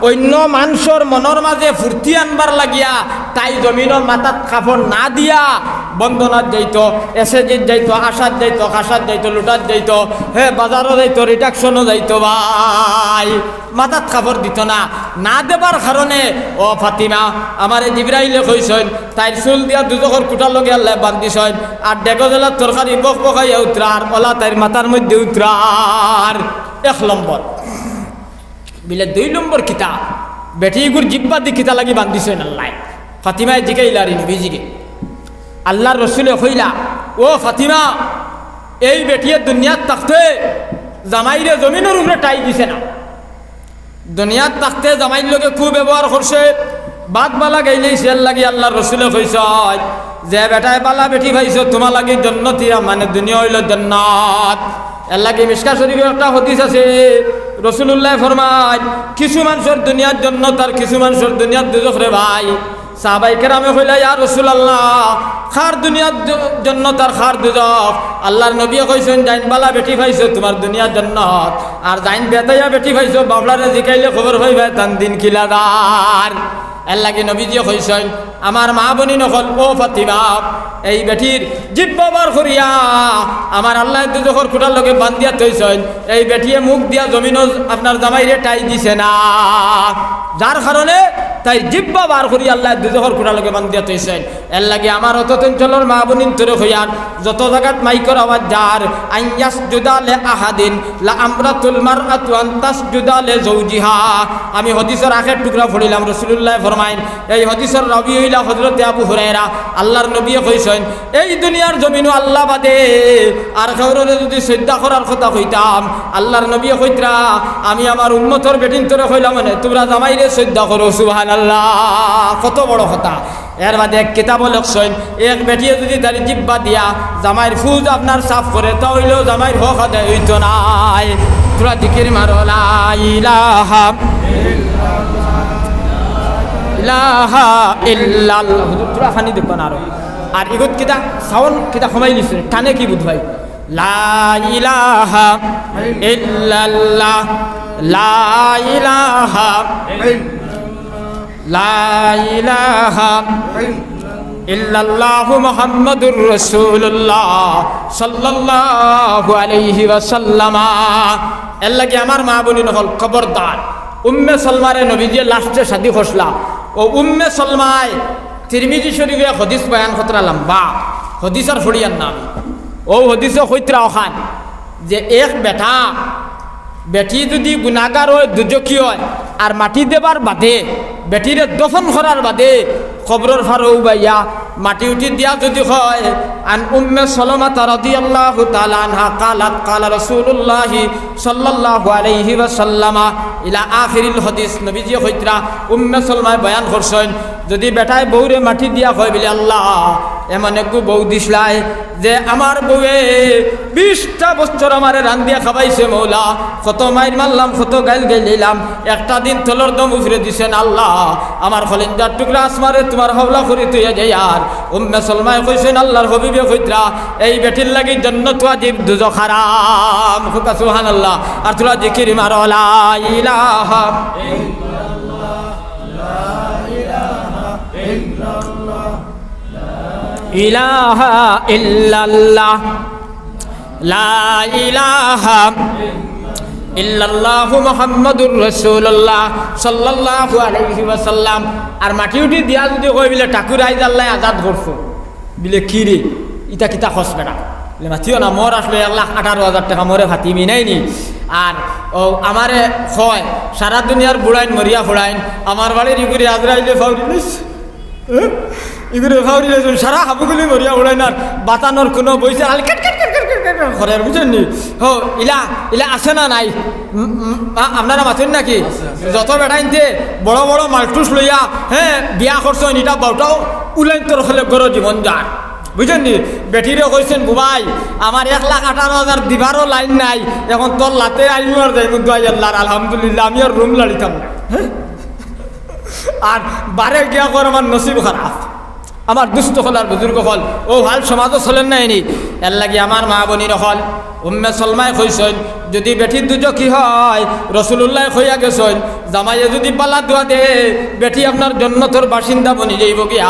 অইন্য মানষর মনর মাঝে ফুর্তি আনবার লাগিয়া, তাই জমিনো মাথাত কাপড় না দিয়া বন্দনাত যাইতো, এসএজিত যাইতো, আশাত যাইতো, কাশাত যাইতো, লুটাত যাইতো, হে, বাজারো যাইতো, রিডাকশনো যাইতো, ভাই, মাথাত কাপড় দিতো না। না দেবার কারণে, ও ফাতিমা, আমারে জিব্রাইলে কইছইন, তাইর চুল দিয়া দুজখর খুটার লগে আল্লায় বান্ধিছইন, আর ডেগো জ্বলার তরকারি বক বকাইয়া উতরার, অলা তাইর মাথার মধ্যে উতরার। এক নম্বর। বিলে দুই নম্বর কিতা? বেটি ইগুর জিব্বা দি কিতা লাগি বান্ধিছইন আল্লায়? ফাতিমায় জিগাইলা রে নবীজিরে। আল্লার রসুলে কইলা, ও ফাতিমা, এই বেটিয়ে দুনিয়াত থাকতে জামাইরে জমিনর উপরে ঠাই দিছে না। দুনিয়াত থাকতে জামাইর লগে খুব ব্যবহার করছে, বাদ বালা গাইলেই সে লাগি আল্লার রসুলে কইছইন, যে বেটায় বালা বেটি পাইছো, তুমার লাগি জন্নতি, মানে দুনিয়া অইলো জন্নত। এর লাগি মিশকা শরীফে একটা হাদিস আছে, রসুলুল্লায় ফরমাইন, কিছু মানষর দুনিয়ার জন্নত আর কিছু মানষর দুনিয়ার দুজখ রে ভাই। সাহাবায়ে কেরামে কইলা, ইয়া রাসুলাল্লাহ, কার দুনিয়ার জ-, জন্নত আর কার দুজখ? আল্লার নবীয়ে কইছইন, যাইন বালা বেটি পাইছো, তুমার দুনিয়ার জন্নত, আর যাইন বেটাইয়া বেটি পাইছো, বাফড়ারে জিকাইলে খবর পাইবায় তান দিন কিলা যার। এর লাগি নবীজিয়ে কইছইন, আমার মা বইন অকল, ও ফাতিমা, এই বেটির জিব্বা বার করিয়া আমার আল্লায় দুজখর খুটার লগে বান্ধিয়া থইছইন, এই বেটিয়ে মুখ দিয়া জমিনো আপনার জামাইরে ঠাই দিছে না, যার কারণে তাইর জিব্বা বার করি আল্লায় দুজখর খুটার লগে বান্ধিয়া থইছইন। এর লাগি আমার অত চঞ্চলর মা বইনতরে কইয়ার, যত জাগাত মাইকর আওয়াজ যার, আন ইয়াসজুদা লি আহাদিন লা আমরাতুল মারআতু আন তাসজুদা লি জাওজিহা। আমি হাদিসর আখের টুকরা পড়িলাম, রসুলুল্লায় ফরমাইন, এই হাদিসর রাবি অইলা হজরতে আবু হুরায়রা। আল্লার নবীয়ে কইছইন, এই দুনিয়ার জমিনো আল্লা বাদে আর কেউররে যুদি সইজদা করার কথা কইতাম, আল্লার নবীয়ে কইতরা, আমি আমার উম্মতর বেটিন্তরে কইলাম, মানে, তুমরা জামাইরে সইজদা করো। সুবহানাল্লাহ, কত বড় কথা। এর বাদে এক কিতাবো লেখছইন, এক বেটিয়ে যুদি তার জিব্বা দিয়া জামাইর ফুজ আপনার সাফ করে, তা অইলেও জামাইর হক আদায় অইতো নায়। তুমরা জিকির মারো, লা ইলাহা ইলাহা ইল্লাল্লাহ। হুজুর, তুমরা পানি দেখবা না আরো। আর ইগুত কিতা সাউন্ড কিতা কমাই নিছে, টানে কি বুঝবাই? লা ইলাহা ইল্লাল্লাহ, লা ইলাহা, লা ইলাহা ইল্লাল্লাহু মুহাম্মাদুর রাসূলুল্লাহ সাল্লাল্লাহু আলাইহি ওয়াসাল্লাম। এর লাগি আমার মা বইন অকল, খবরদার, উম্মে সালমারে নবীজিয়ে লাস্টে শাদি করছলা। ও উম্মে সালমায় তিরমিজি শরীফে এক হাদিস বয়ান করতরা, লম্বা হাদিস আর পড়িয়ার না আমি। ও হাদিসো কইতরা অখান যে এক বেটা, বেটি যুদি গুনাগার অয়, দুজখি অয়, আর মাটি দেবার বাদে, বেটিরে দফন করার বাদে কবরর ফারো উবাইয়া মাটি উঠি দিয়া যুদি কয়, আন উম্মে সালামাতা রাদিয়াল্লাহু তাআলা আনহা ক্বালাত, ক্বালা রাসূলুল্লাহি সাল্লাল্লাহু আলাইহি ওয়াসাল্লামা ইলা আখিরিল হাদিস, নবীজিয়ে কইতরা, উম্মে সালমায় বয়ান করছইন, যুদি বেটায় বউরে মাটি দিয়া কয় বলে, আল্লাহ, এমন একগু বউ দিছলায় যে আমার বউয়ে বিশটা বছর আমারে রান্দিয়া খাবাইছে মৌলা, কত মাইর মারলাম, কত গাইল গাইলাইলাম, একটা দিন তলর দম উফরে দিছে না আল্লাহ, আমার কলিজার টুকরা আসমারে তুমার হাওলা করি থইয়া যাইয়ার। উম্মে সালমায় কইছইন, আল্লার হাবিবে কইতরা, এই বেটির লাগি জন্নত ওয়াজিব, দুজখ হারাম। কউক্কা সুবহানাল্লাহ। আর তুমরা জিকির মারো, লা ইলাহা ইলাহা ইল্লাল্লাহ, লা ইলাহা ইল্লাল্লাহু মুহাম্মাদুর রাসূলুল্লাহ সাল্লাল্লাহু আলাইহি ওয়াসাল্লাম। আর মাটি উঠি দিয়া যুদি কয় বলে, ঠাকুর আইজ আল্লায় আজাদ করছো, বলে, কি রে, ইতা কিতা কস বেটা? বলে, মাতিও না, মোর আসলে এক লাখ আঠারো হাজার টেকা মোরে ফাতিমি নাইনি। আর ও আমারে কয়, সারা দুনিয়ার বুড়াইন মরিয়া ফুড়াইন, আমার বাড়ির ইগুরে আজরাইলে ফাউরি লইছে। হ্যাঁ? ইগুরে ফাউরি লইছে, সারা হাবুগুলি মরিয়া ফুড়াইন আর বাতানোর কোনো বইছে, খালি কেট কেট কেট কেট কেট কেট কেট করে, বুঝছইন নি? হো, ইলা, ইলা আছে না নাই? উম, উম, আ-, আপনারা মাতইন নাকি? যত বেটাইন্তে বড় বড় মালটুস লইয়া, হ্যাঁ, বিয়া করছইন, ইটা বাউটাও উলাইন্তর খেলে গরো জীবন যার। বুঝছইন নি? বেটিরে কইছইন, বুবাই, আমার এক লাখ আঠারো হাজার দিবারও লাইন নাই, এখন তোর লাতে আইমু আর যাইমু, দোয়াই আল্লাহর, আলহামদুলিল্লাহ, আমি আর রুম লাড়িতাম না। হ্যাঁ? আর বারে গিয়া কর আমার নসিব খারাপ। আমার দুস্ত অকল আর বুজুর্গ অকল, অউ হাল সমাজো চলের না নি? এরলাগি আমার মা বইন অকল, উম্মে সলমায় কইছইন, যুদি বেটি দুজখি হয়, রসুলুল্লায় কইয়া গেছইন, জামাইয়ে যুদি বালা দোয়া দে, বেটি আপনার জন্নতর বাসিন্দা বনি যাইবো গিয়া।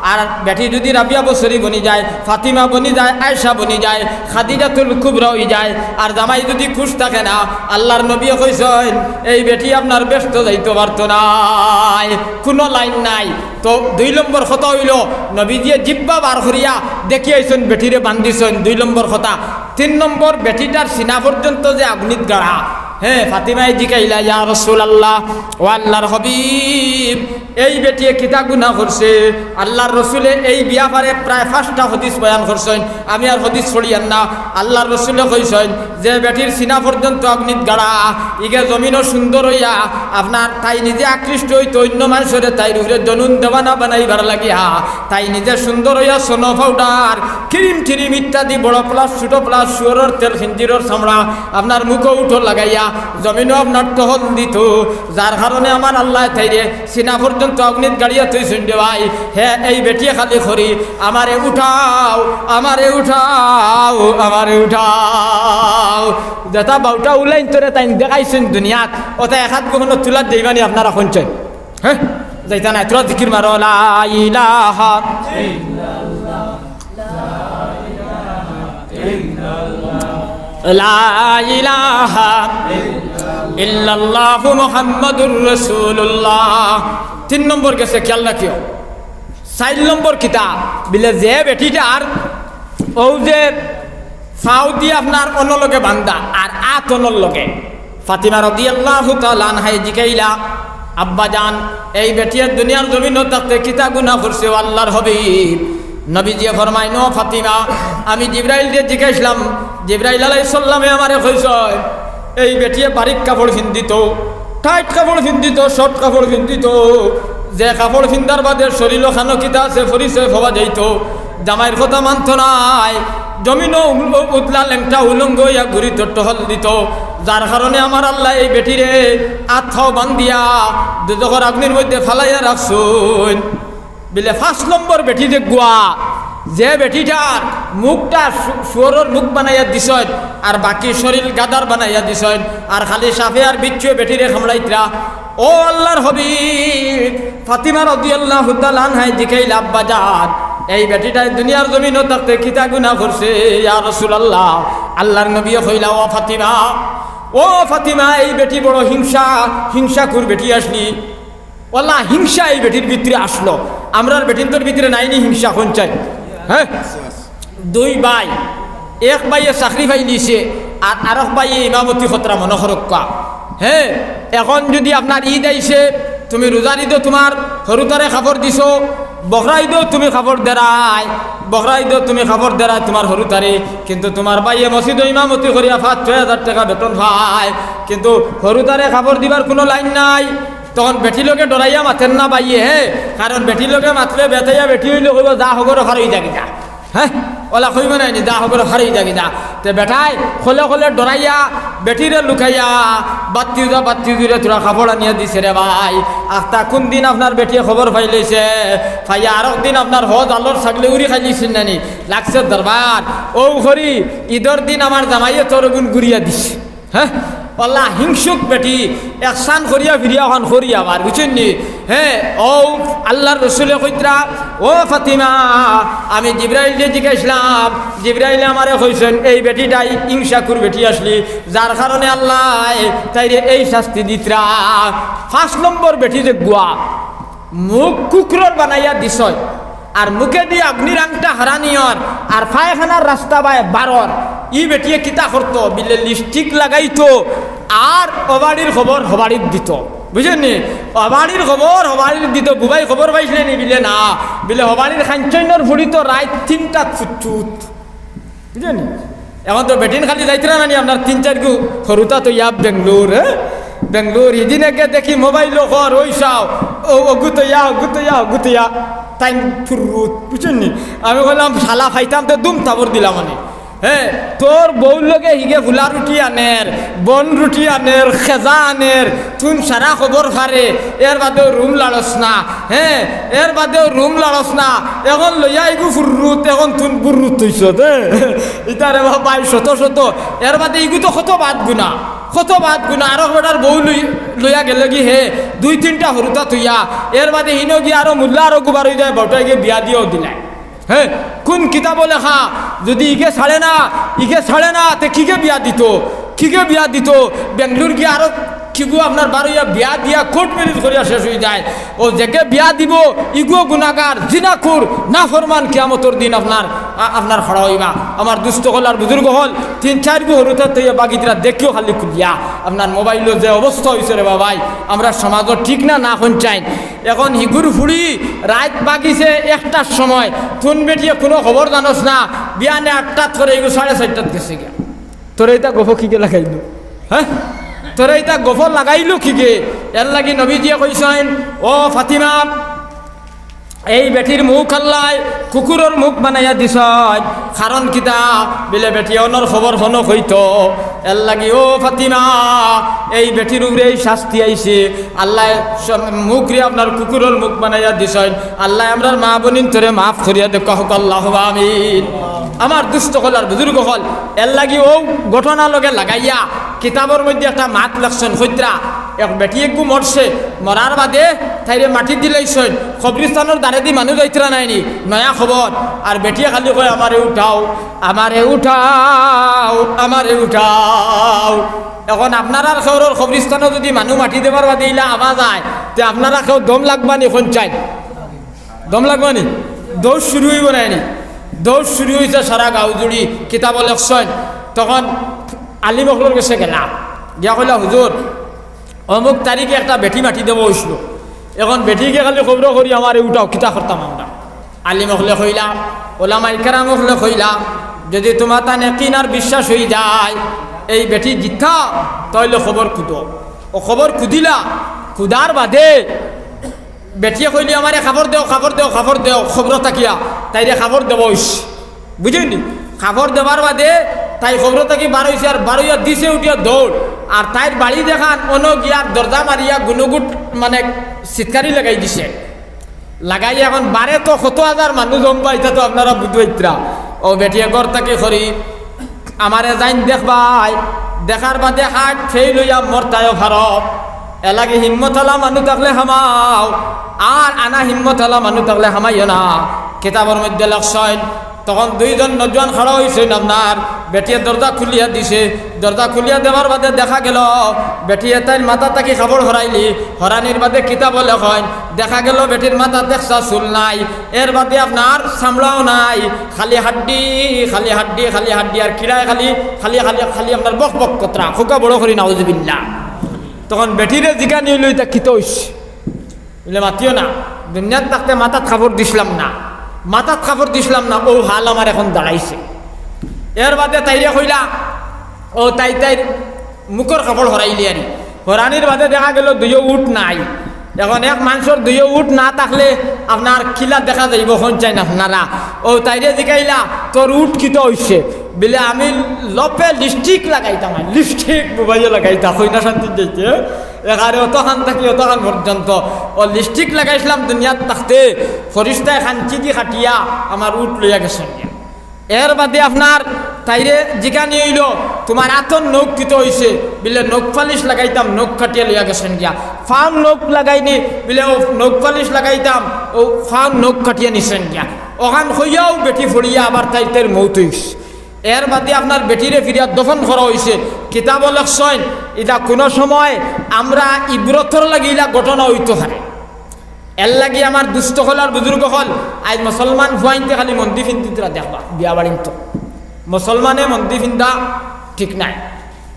আর বেটি যুদি রাবিয়া বসরি বনি যায়, ফাতিমা বনি যায়, আয়েশা বনি যায়, খাদিজাতুল কুবরা অই যায়, আর জামাই যুদি খুশ থাকে না, আল্লার নবীয়ে কইছইন, এই বেটি আপনার বেহেস্তো যাইতো পারতো নায়, কুনু লাইন নাই। তো দুই নম্বর কথা অইলো, নবীজিয়ে জিব্বা বার করিয়া দেখিয়াইছইন, বেটিরে বান্ধিছইন, দুই নম্বর কথা। তিন নম্বর, বেটিটার সিনা পর্যন্ত যে আগুনিত গাড়া। হে, ফাতিমায় জিকাইলা, "ইয়া রাসুলাল্লাহ, ও আল্লার হাবিব, এই বেটিয়ে কিতা গুনা করছে?" আল্লার রসুলে এই বিয়াপারে প্রায় পাঁচটা হাদিস বয়ান করছইন, আমি আর হাদিস পড়িয়ার না। আল্লার রসুলে কইছইন, যে বেটির সিনা পর্যন্ত আগুনিত গাড়া, ইগে জমিনো সুন্দর অইয়া আপনার তাই নিজে আকৃষ্ট অইতো অইন্য মানষরে তাইর উপরে জনুন দেওয়ানা বানাইবার লাগিয়া, তাই নিজে সুন্দর অইয়া সোনো পাউডার, ক্রিম ট্রিম ইত্যাদি বড় প্লাস, ছোট প্লাস, শুয়রর তেল, খিঞ্জিরর চামড়া আপনার মুখো উঠো লাগাইয়া জমিনো আপনার টহল দিতো, যার কারণে আমার আল্লায় তাইরে সিনা পর্যন্ত আগুনিত গাড়িয়া থইছইন রে ভাই। হে, এই বেটিয়ে খালি করি, "আমারে উঠাও, আমারে উঠাও, আমারে উঠাও।" যেটা বাউটা উলাইন তোরে তাইন দেখাইছইন দুনিয়াত, ওটা এক আত গহনো তুলাত যাইবানি আপনারা কইনছইন? হে, যাইতা নায়, তোরা জিকির মারো, লা ইলাহা লা ইলাহা ইল্লাল্লাহু মুহাম্মাদুর রাসূলুল্লাহ। তিন নম্বর গেছে, খেয়াল রাখিও। চাইর নম্বর কিতা? বিলে যে বেটিটার অউ যে ফাও দি আপনার অনর লগে বান্ধা আর আত অনর লগে। ফাতিমা রাদিয়াল্লাহু তাআলা আনহায় জিকাইলা, "আব্বা জান, এই বেটিয়ে দুনিয়ার জমিনো থাকতে কিতা গুনা করছে ও আল্লার হাবিব?" নবীজিয়ে ফরমাইন, "ও ফাতিমা, আমি জিব্রাইলরে জিকাইছলাম, জিব্রাইল আলাইহিস সালামে আমারে কইছইন, এই বেটিয়ে বারিক কাপড় পিন্দিতো, টাইট কাপড় পিন্দিতো, শর্ট কাপড় পিন্দিতো, যে কাপড় পিন্দার বাদে শরীলো খানো কিতা আছে পরিচয় পাওয়া যাইতো, জামাইর কথা মানতো নায়, জমিনো উ-, উদলা লেংটা উলঙ্গ অইয়া ঘুরিতো, টহল দিতো, যার কারণে আমার আল্লায় এই বেটিরে আত ফাও বান্ধিয়া দুজখর আগুনির মধ্যে ফালাইয়া রাখছইন।" বিলে পাঁচ নম্বর বেটি যেগুয়া, যে বেটিটার মুখটা শু-, শুয়রর মুখ বানাইয়া দিছইন, আর বাকি শরীর গাধার বানাইয়া দিছইন, আর খালি সাপে আর বিচ্ছুয়ে বেটিরে কামড়াইতরা। ও আল্লার হাবিব, ফাতিমা রাদিয়াল্লাহু তাআলা আনহায় জিকাইলা, "আব্বা জান, এই বেটিটায় দুনিয়ার জমিনো থাকতে কিতা গুনা করছে ইয়া রাসূলুল্লাহ?" আল্লার নবীয়ে কইলা, "ও ফাতিমা, ও ফাতিমা, এই বেটি বড় হিংসা, হিংসাখুর বেটি আছলি।" ওয়াল্লা, হিংসা এই বেটির ভিতরে আছলো। আমরার বেটিন্তর ভিতরে নাইনি হিংসা, কইনচাইন? হে, দুই ভাই, এক ভাইয়ে চাকরি পাইলিছে, আর আরক ভাইয়ে ইমামতি খতরা মনো করউক্কা। হে, এখন যুদি আপনার ইদ আইছে, তুমি রোজার ইদো তুমার হুরুতারে কাপড় দিছো, বকরা ইদো তুমি কাপড় দেরায়, বকরা ইদো তুমি কাপড় দেরায় তুমার হুরুতারে, কিন্তু তুমার ভাইয়ে মসজিদো ইমামতি করিয়া পাঁচ ছয় হাজার টেকা বেতন পায়, কিন্তু হুরুতারে কাপড় দিবার কুনু লাইন নাই। তখন বেটির লগে ডরাইয়া মাতের না ভাইয়ে, হে, কারণ বেটির লগে মাতলে বেটাইয়া বেটি অইলে কইবো, "যা হগরো ফারই যাগি যা।" হে, ওলা কইবো নায়নি, "যা হগরো ফারই যাগি যা।" তে বেটায় কলে কলে ডরাইয়া বেটিরে লুকাইয়া বাত্তিউজা, বাত্তিউজিরে থুড়া কাপড় আনিয়া দিছে রে ভাই। আখতা কুন দিন আপনার বেটিয়ে খবর পাইলাইছে, পাইয়া আরক দিন আপনার হজ আলর ছাগলে উড়ি খাইলিছইন নানি, লাগছে দরবার। অউ করি ইদর দিন আমার জামাইয়ে তোর গুন ঘুরিয়া দিছে। হে, ওলা হিংসুক বেটি, একসান করিয়া ফিরিয়া অখান করি আবার, বুঝছইন নি? হে, অউ আল্লার রসুলে কইতরা, "ও ফাতিমা, আমি জিব্রাইলরে জিকাইছলাম, জিব্রাইলে আমারে কইছইন, এই বেটিটাই হিংসাখুর বেটি আছলি, যার কারণে আল্লায় তাইরে এই শাস্তি দিতরা।" পাঁচ নম্বর বেটি যেগুয়া, মুখ কুকুরর বানাইয়া দিছইন, আর মুখেদি আগুনির আংটা হারানিয়র, আর পায়খানার রাস্তা বায় বারর। ই বেটিয়ে কিতা করতো? বিলে লিপস্টিক লাগাইতো, আর অবাড়ির খবর হবাড়িত দিতো। বুঝছইন নি? অবাড়ির খবর হবাড়িত দিতো। বুবাই খবর পাইছলে নি? বিলে না। বিলে হবাড়ির খাঞ্চইনর ফুড়ি তো রাইত তিনটাত ফুটফুট। বুঝছইন নি? এখন তো বেটিন খালি যাইতরা নানি, আপনার তিন চাইরগু হুরুতা থইয়া বেঙ্গলোর, হে? বেঙ্গলোর। হিদিন একে দেখি মোবাইলো কর, ওই চাও, ও, অগু থইয়া, অগু থইয়া, অগু থইয়া, তাইন ফুরুত, বুঝছইন নি? আমি কইলাম, "শালা পাইতাম তে দুম তাবর দিলাম মানে।" হে, তোর বউর লগে হিগে ফুলা রুটি আনের, বন রুটি আনের, খেজা আনের, তুন সারা খবর ফারে, এর বাদেও রুম লাড়স না। হে, এর বাদেও রুম লাড়স না। এখন লইয়া ইগু ফুরুত, এখন তুন বুরুত অইছস, হে। ইতারে বাবায় শত শত, এর বাদে ইগু তো কত বাদ গুনা, কত বাদ গুনা। আরক বেটার বউ লই-, লইয়া গেলেগি হে, দুই তিনটা হুরুতা থইয়া, এর বাদে হিনো গিয়া আরো মুল্লা আরো গুবার অই যায়, বউটায় গিয়া বিয়া দিয়াও দিলায়। হে, কুন কিতাবো লেখা, যুদি ইগে ছাড়ে না, ইগে ছাড়ে না, তে কিগে বিয়া দিতো? কিগে বিয়া দিতো? বেঙ্গলোর গিয়া আরো কিগু আপনার বারইয়া বিয়া দিয়া কোর্ট ম্যারেজ করিয়া শেষ অই যায়। অউ যেগে বিয়া দিবো, ইগুও গুনাগার, জিনাকুর, নাফরমান, কিয়ামতর দিন আপনার, আ-, আপনার খাড়া অইবা। আমার দুস্ত অকল আর বুজুর্গ অকল, তিন চাইরগু হুরুতা থইয়া বাগিতরা দেখিও খালি খুলিয়া। আপনার মোবাইলো যে অবস্থা অইছে রে বাবাই, আমরার সমাজো ঠিক না, না কইন চাইন। এখন হিগুর ফুড়ি রাইত বাগিছে একটার সময়, তুন বেটিয়ে কুনু খবর জানস না, বিয়ানে আটটাত করে ইগু সাড়ে চাইরটাত গেছে গিয়া। তোরে ইতা গফ কিগে লাগাইলো? হে, তোরে ইতা গফ লাগাইলো কিগে? এরলাগি নবীজিয়ে কইছইন, "ও ফাতিমা, এই বেটির মুখ আল্লায় কুকুরর মুখ বানাইয়া দিছইন।" কারণ কিতা? বিলে বেটি অনর খবর হনো কইতো। এরলাগি, ও ফাতিমা, এই বেটির উপরে এই শাস্তি আইছে। আল্লায় স-, মুখরে আপনার কুকুরর মুখ বানাইয়া দিছইন। আল্লায় আমরার মা বইনিন্তরে মাফ করিয়া দেউক্কা, কউক্কা আল্লাহুম্মা আমিন। আমার দুস্ত অকল আর বুজুর্গ অকল, এরলাগি অউ ঘটনা লগে লাগাইয়া কিতাবর মধ্যে একটা মাত লেখছইন, কইতরা, এক বেটি এগু মরছে, মরার বাদে তাইরে মাটি দিলাইছইন, কবরিস্তানর দারেদি মানুষ যাইতরা নায়নি, নয়া খবর। আর বেটিয়ে খালি কয়, "আমারে উঠাও, আমারে উঠাও, আমারে উঠাও।" এখন আপনারার কেউরর কবরিস্তানো যুদি মানুষ মাটি দেবার বাদে ইলা আওয়াজ আয়, তে আপনারা কেউ দম লাগবানি কইন চাইন? দম লাগবানি? দৌড় শুরু অইবো নায়নি? দৌড় শুরু অইছে সারা গাঁও জুড়ি, কিতাবো লেখছইন। তখন আলিম অকলর গেছে গেলা, গিয়া কইলা, "হুজুর, অমুক তারিখে একটা বেটি মাটি দেওয়া অইছিল, এখন বেটিরে খালি খবর করি আমারে উঠাও, কিতা করতাম আমরা?" আলিম অকলে কইলা, ওলামায়ে কেরাম অকলে কইলা, "যুদি তুমার তানে কিনার বিশ্বাস অই যায়, এই বেটি জিতা, তাইলে খবর কুদো।" অউ খবর কুদিলা, কুদার বাদে বেটিয়ে কইলি, "আমারে খবর দেও, খবর দেও, খবর দেও।" খবর থাকিয়া তাইরে খবর দেওয়া অইছে, বুঝছইন নি? খবর দেবার বাদে তাই খবর থাকি বার অইছে, আর বার অইয়া দিছে উঠিয়া দৌড়, আর তাইর বাড়ি দেখান অনো গিয়া দরজা মারিয়া গুনুগুট মানে চিৎকারি লাগাই দিছে। লাগাই এখন বারে তো কত হাজার মানুষ জমবা, ইতা তো আপনারা বুঝবাইতরা। অউ বেটিয়ে ঘর থাকি করি, "আমারে যাইন দেখবায়, দেখার বাদে heart fail অইয়া মরতায়ও পারো। এরলাগি হিম্মতআলা মানুষ থাকলে হামাও, আর আনা হিম্মতআলা মানুষ থাকলে হামাইও না।" কিতাবর মধ্যে লেখছইন, তখন দুইজন নওজোয়ান খাড়া অইছইন আপনার, বেটিয়ে দরজা খুলিয়া দিছে, দরজা খুলিয়া দেওয়ার বাদে দেখা গেল বেটিয়ে তাইর মাথা থাকি খবর হরাইলি, হরানির বাদে কিতাবো লেখইন, দেখা গেল বেটির মাথাত একটু চুল নাই, এর বাদে আপনার চামড়াও নাই, খালি হাড্ডি, খালি হাড্ডি, খালি হাড্ডি, আর কিড়ায় খালি, খালি, খালি, খালি আপনার বক বক করতরা, কউক্কা বড় করি নাউজুবিল্লাহ। তখন বেটিরে জিকানি অইলো, "ইতা কিতা অইছে?" বুলে, "মাতিও না, দুনিয়াত থাকতে মাথাত খবর দিছলাম না, মাথাত খবর দিছলাম না, অউ হাল আমার এখন দাঁড়াইছে।" এর বাদে তাইরে কইলা, অউ তাই তাইর মুখর খবর হরাইলি আরি, হরানির বাদে দেখা গেল দুইও উট নাই। এখন এক মানষর দুইও উট না থাকলে আপনার কিলা দেখা যাইবো, কইন চাইন আপনারা। অউ তাইরে জিকাইলা, "তোর উট কিতা অইছে?" বিলে, "আমি লপে lipstick লাগাইতাম, আর lipstick বুবাইও লাগাইতা, কইনা শান্তি যাইতে।" এখানে অতখান থাকি অতখান পর্যন্ত। অউ lipstick লাগাইছলাম দুনিয়াত থাকতে, ফিরিস্তায় কাঞ্চি দি কাটিয়া আমার উট লইয়া গেছইন গিয়া। এর বাদে আপনার তাইরে জিকানি অইলো, "তুমার আতর নখ কিতা অইছে?" বিলে, "নখ পালিশ লাগাইতাম, নখ কাটিয়া লইয়া গেছইন গিয়া।" "পাওর নখ লাগাইনি?" বিলে, "অউ নখ পালিশ লাগাইতাম, অউ পাওর নখ কাটিয়া নিছইন গিয়া।" অখান কইয়াউ বেটি পড়িয়া আবার তাইর তাইর মউত অইছে। এর বাদে আপনার বেটিরে ফিরিয়া দফন করা অইছে। কিতাবো লেখছইন, ইটা কুনু সময় আমরা ইবরতর লাগি ইলা ঘটনা অইতো পারে। এরলাগি আমার দুস্ত অকল আর বুজুর্গ অকল, আইজ মুসলমান ফুয়াইন্তে খালি মুন্দি ফিন্দিতরা দেখবা, বিয়া বাড়িন্তো। মুসলমানে মুন্দি ফিন্দা ঠিক নায়,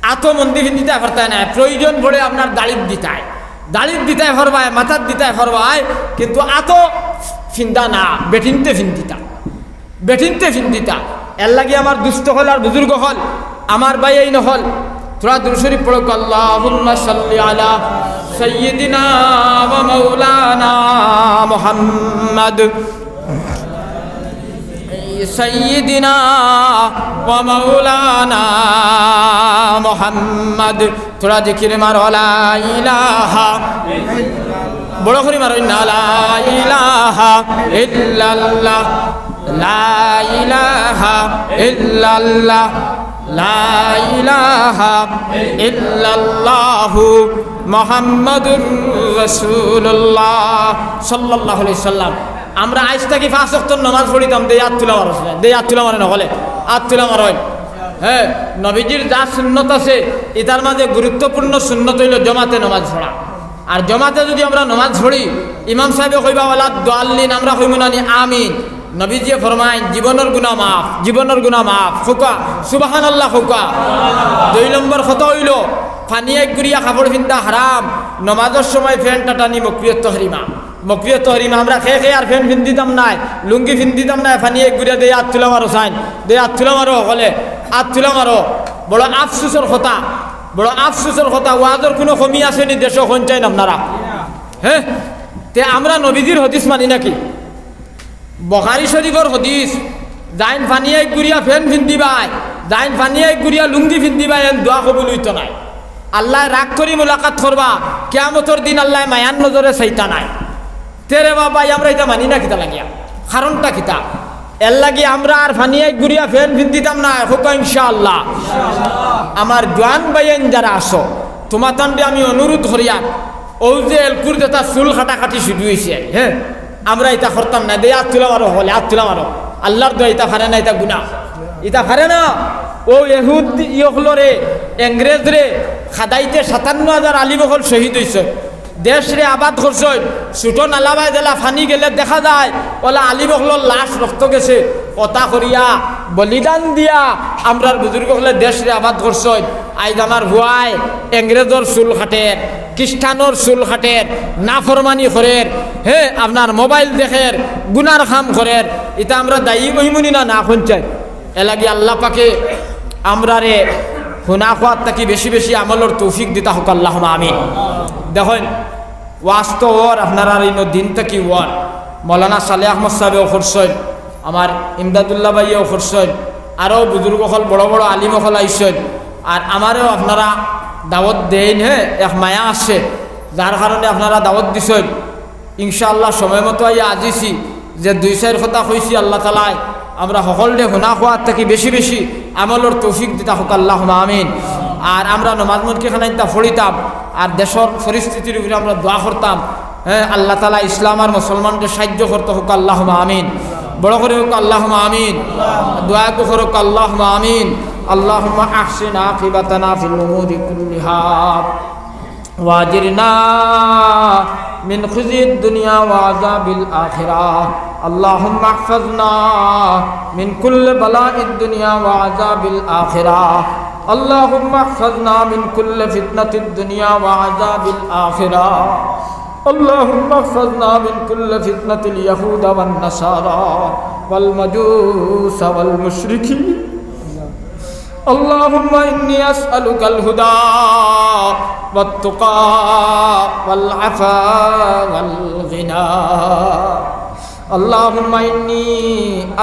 আতো মুন্দি ফিন্দিতায় পারতায় নায়, প্রয়োজন পড়ে আপনার দাড়িত দিতায়, দাড়িত দিতায় পারবায়, মাথাত দিতায় পারবায়, কিন্তু আতো ফিন্দা না, বেটিন্তে ফিন্দিতা। বেটিন্তে ফিন্দিতা। এরলাগি আমার দুস্ত অকল আর বুজুর্গ অকল, আমার ভাইয়াইন অকল, থুড়া দুরুদ শরিফ পড়উক্কা, আল্লাহুম্মা সাল্লি আলা সাইয়্যিদিনা ওয়া মাওলানা মুহাম্মদ। سيدنا ومولانا محمد. তোরা জিকির মারো, লা ইলাহা, বড় করি মারো, ইন্না লা ইলাহা ইল্লাল্লাহ, লা ইলাহা ইল্লাল্লাহ, লা ইলাহা ইল্লাল্লাহু মুহাম্মাদুর রাসূলুল্লাহ সাল্লাল্লাহু আলাইহি সাল্লাম। আমরা আইজ থাকি পাঁচ ওয়াক্ত নামাজ পড়িতাম, দে আত তুলা মারো, দে আত তুলা মারো, না হলে আত তুলা মারো। হ্যাঁ, নবীজির যা সুন্নত আছে, ইতার মাঝে গুরুত্বপূর্ণ সুন্নত অইলো জমাতে নামাজ পড়া। আর জমাতে যদি আমরা নামাজ পড়ি, ইমাম সাহেবে কইবা, "ওয়ালাদ দাল্লিন", আমরা কইমু নানি, "আমিন।" নবীজিয়ে ফরমাইন, "জীবনর গুনা মাফ, জীবনর গুনা মাফ।" কউক্কা, সুবহানাল্লাহ কউক্কা। দুই নম্বর কথা অইলো, ফানি এক গুড়িয়া কাপড় ফিন্দা হারাম, নামাজর সময় প্যান্ট টাটানি মাকরুহে তাহরিমা। মাকরুহে তাহরিমা, আমরা কে কে আর প্যান্ট ফিন্দিতাম নায়, লুঙ্গি ফিন্দিতাম নায়, ফানি এক গুড়িয়া দে আত তুলা মারো চাইন, দে আত তুলা মারো, হকলে আত তুলা মারো। বড় আফসোসর কথা, বড় আফসোসর কথা, ওয়াজর কুনু কমি আছে নি দেশো, কইন চাইন আপনারা? হ্যাঁ, তে আমরা নবীজির হাদিস মানি নাকি? বুখারী শরীফর হাদিস, যাইন ফানি এক গুড়িয়া প্যান্ট ফিন্দিবায়, যাইন ফানি এক গুড়িয়া লুঙ্গি ফিন্দিবায়, এন দোয়া কবুল অইতো নায়। আল্লায় রাগ করি মুলাকাত করবা, কিয়ামতর দিন আল্লায় মায়ার নজরে চাইতা নায়। তে রে বাবা, আমরা ইতা মানি না কিতা লাগিয়া? কারণটা কিতা? এর লাগি আমরা আর ফানি এক গুড়িয়া প্যান্ট ফিন্দিতাম নায়, কউক্কা ইনশাআল্লাহ। আমার জোয়ান ভাইয়াইন যারা আছো, তুমাতানরে আমি অনুরোধ করিয়ার, অউ যে এলকুর যেতা চুল কাটাকাটি শুরু অইছে, হ্যাঁ, আমরা ইতা করতাম না। দে আত তুলা মারো, হকলে আত তুলা মারো। আল্লার দোয়া, ইতা পারে না, ইতা গুনা, ইতা পারে না। অউ ইহুদি অকলরে, ইংরেজরে খাদাইতে সাতান্ন হাজার আলিম অকল শহীদ অইছে। দেশরে আবাদ করছইন, ছোট নালাবায় যেলা ফানি গেলে দেখা যায়, অলা আলিম অকলর লাশ রক্ত গেছে, অতা করিয়া, বলিদান দিয়া আমরার বুজুর্গ অকলে দেশরে আবাদ করছইন। আইজ আমার পুয়ায় ইংরেজর চুল কাটের, খ্রিস্টানর চুল কাটের, নাফরমানি করের, হে, আপনার মোবাইল দেখের, গুনার কাম করের, ইতা আমরা দায়ী অইমুনি না, না কইন চাইন? এর লাগি আল্লাহ পাকে আমরারে হুনা কওয়াত থাকি বেশি বেশি আমলর তৌফিক দিতা হউক, আল্লাহুম্মা আমিন। দেখইন, ওয়াজ তো অর, আপনারার ইনো দিন থাকি অর। মৌলানা সালেহ আহমদ সাহেবেও করছইন, আমার ইমদাদুল্লাহ ভাইয়েও করছইন, আরও বুজুর্গ অকল, বড় বড় আলিম অকল আইছইন। আর আমারেও আপনারা দাওয়াত দেইন, হে, এক মায়া আছে, যার কারণে আপনারা দাওয়াত দিছইন। ইনশাআল্লাহ সময় মতো আইয়া আজিছি, যে দুই চাইর কথা কইছি, আল্লাহ তাআলায় আমরা হকলরে হুনা কওয়াত থাকি বেশি বেশি আমলর তৌফিক দিতা হউক, আল্লাহুম্মা আমিন। আর আমরা নমাজ মুনকি খানাইন্তা পড়িতাম, আর দেশর পরিস্থিতির উপরে আমরা দোয়া করতাম, হ্যাঁ, আল্লাহ তাআলা ইসলাম আর মুসলমানরে সাহায্য করতা হউক, আল্লাহুম্মা আমিন। বড় করি হউক, আল্লাহুম্মা আমিন। দোয়া করি হউক, আল্লাহুম্মা আমিন। اللهم أحسن عاقبتنا في الأمور كلها وأجرنا من خزي الدنيا وعذاب الآخرة. اللهم احفظنا من كل بلاء الدنيا وعذاب الآخرة. اللهم احفظنا من كل فتنة الدنيا وعذاب الآخرة. اللهم احفظنا من كل فتنة اليهود والنصارى والمجوس والمشركين. اللهم إني أسألك الهدى والتقى والعفا والغنى. اللهم إني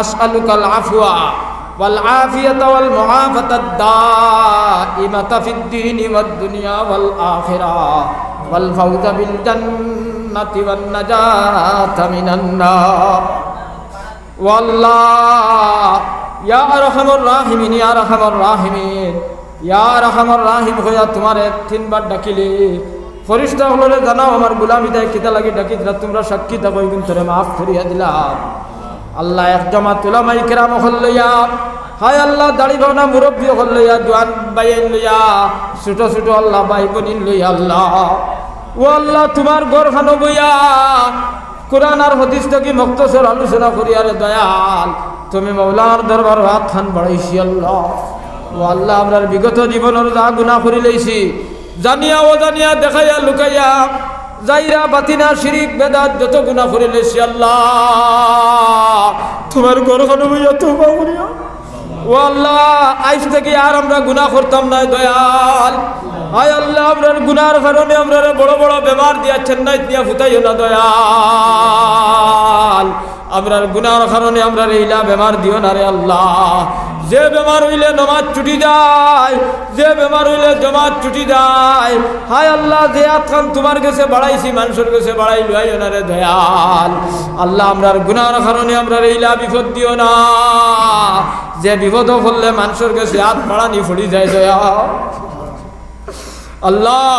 أسألك العفو والعافية والمعافاة الدائمة في الدين والدنيا والآخرة والفوز بالجنة والنجاة من النار. ও আল্লাহ, ইয়া আরহামার রাহিমিন, ইয়া আরহামার রাহিমিন, ইয়া আরহামার রাহিম কইয়া তুমারে তিনবার ডাকিলে, ফিরিস্তা অকলরে জানাও আমার গুলাম ইতায় কিতা লাগি ডাকিতরা, তুমরা সাক্ষী থাকো, ইগুন তারে মাফ করিয়া দিলাম। আল্লাহ, এক জমাত উলামায়ে কেরাম অকল লইয়া, হায় আল্লাহ, দাড়ি বানা মুরব্বি অকল লইয়া, জোয়ান ভাইয়াইন লইয়া, ছোট ছোট আল্লাহ ভাই বইন লইয়া আল্লাহ, ও আল্লাহ, তুমার ঘরখানো বইয়া কোরআন আর হাদিস থাকি মুখতসর আলোচনা করিয়ারে দয়াল, তুমি মাওলার দরবারো আতখান বাড়াইছি আল্লাহ। ও আল্লাহ, আমরার বিগত জীবনর যা গুনা করিলাইছি, জানিয়া অজানিয়া, দেখাইয়া লুকাইয়া, জাইরা বাতিনা, শিরিক বেদাত যত গুনা করিলাইছি আল্লাহ, তুমার ঘরখানো বইয়া তওবা করিয়া ও আল্লাহ, আইজ থাকি আর আমরা গুনা করতাম নায় দয়াল। হায় আল্লাহ, আমরার গুনার কারণে আমরারে বড় বড় বেমার দিয়া চেন্নাইত নিয়া ফুতাইও না দয়াল। আমরার গুনার কারণে আমরারে ইলা বেমার দিও না রে আল্লাহ। যে বেমার অইলে নমাজ ছুটি যায়, যে বেমার অইলে জমাত ছুটি যায়, হায় আল্লাহ, যে আতখান তুমার গেছে বাড়াইছি, মানষর গেছে বাড়াই লইও না রে দয়াল। আল্লাহ, আমরার গুনার কারণে আমরারে ইলা বিপদ দিও না। যে বিপদো পড়লে মানষর গেছে আত বাড়ানি পড়ি যায় দয়াল। আল্লাহ,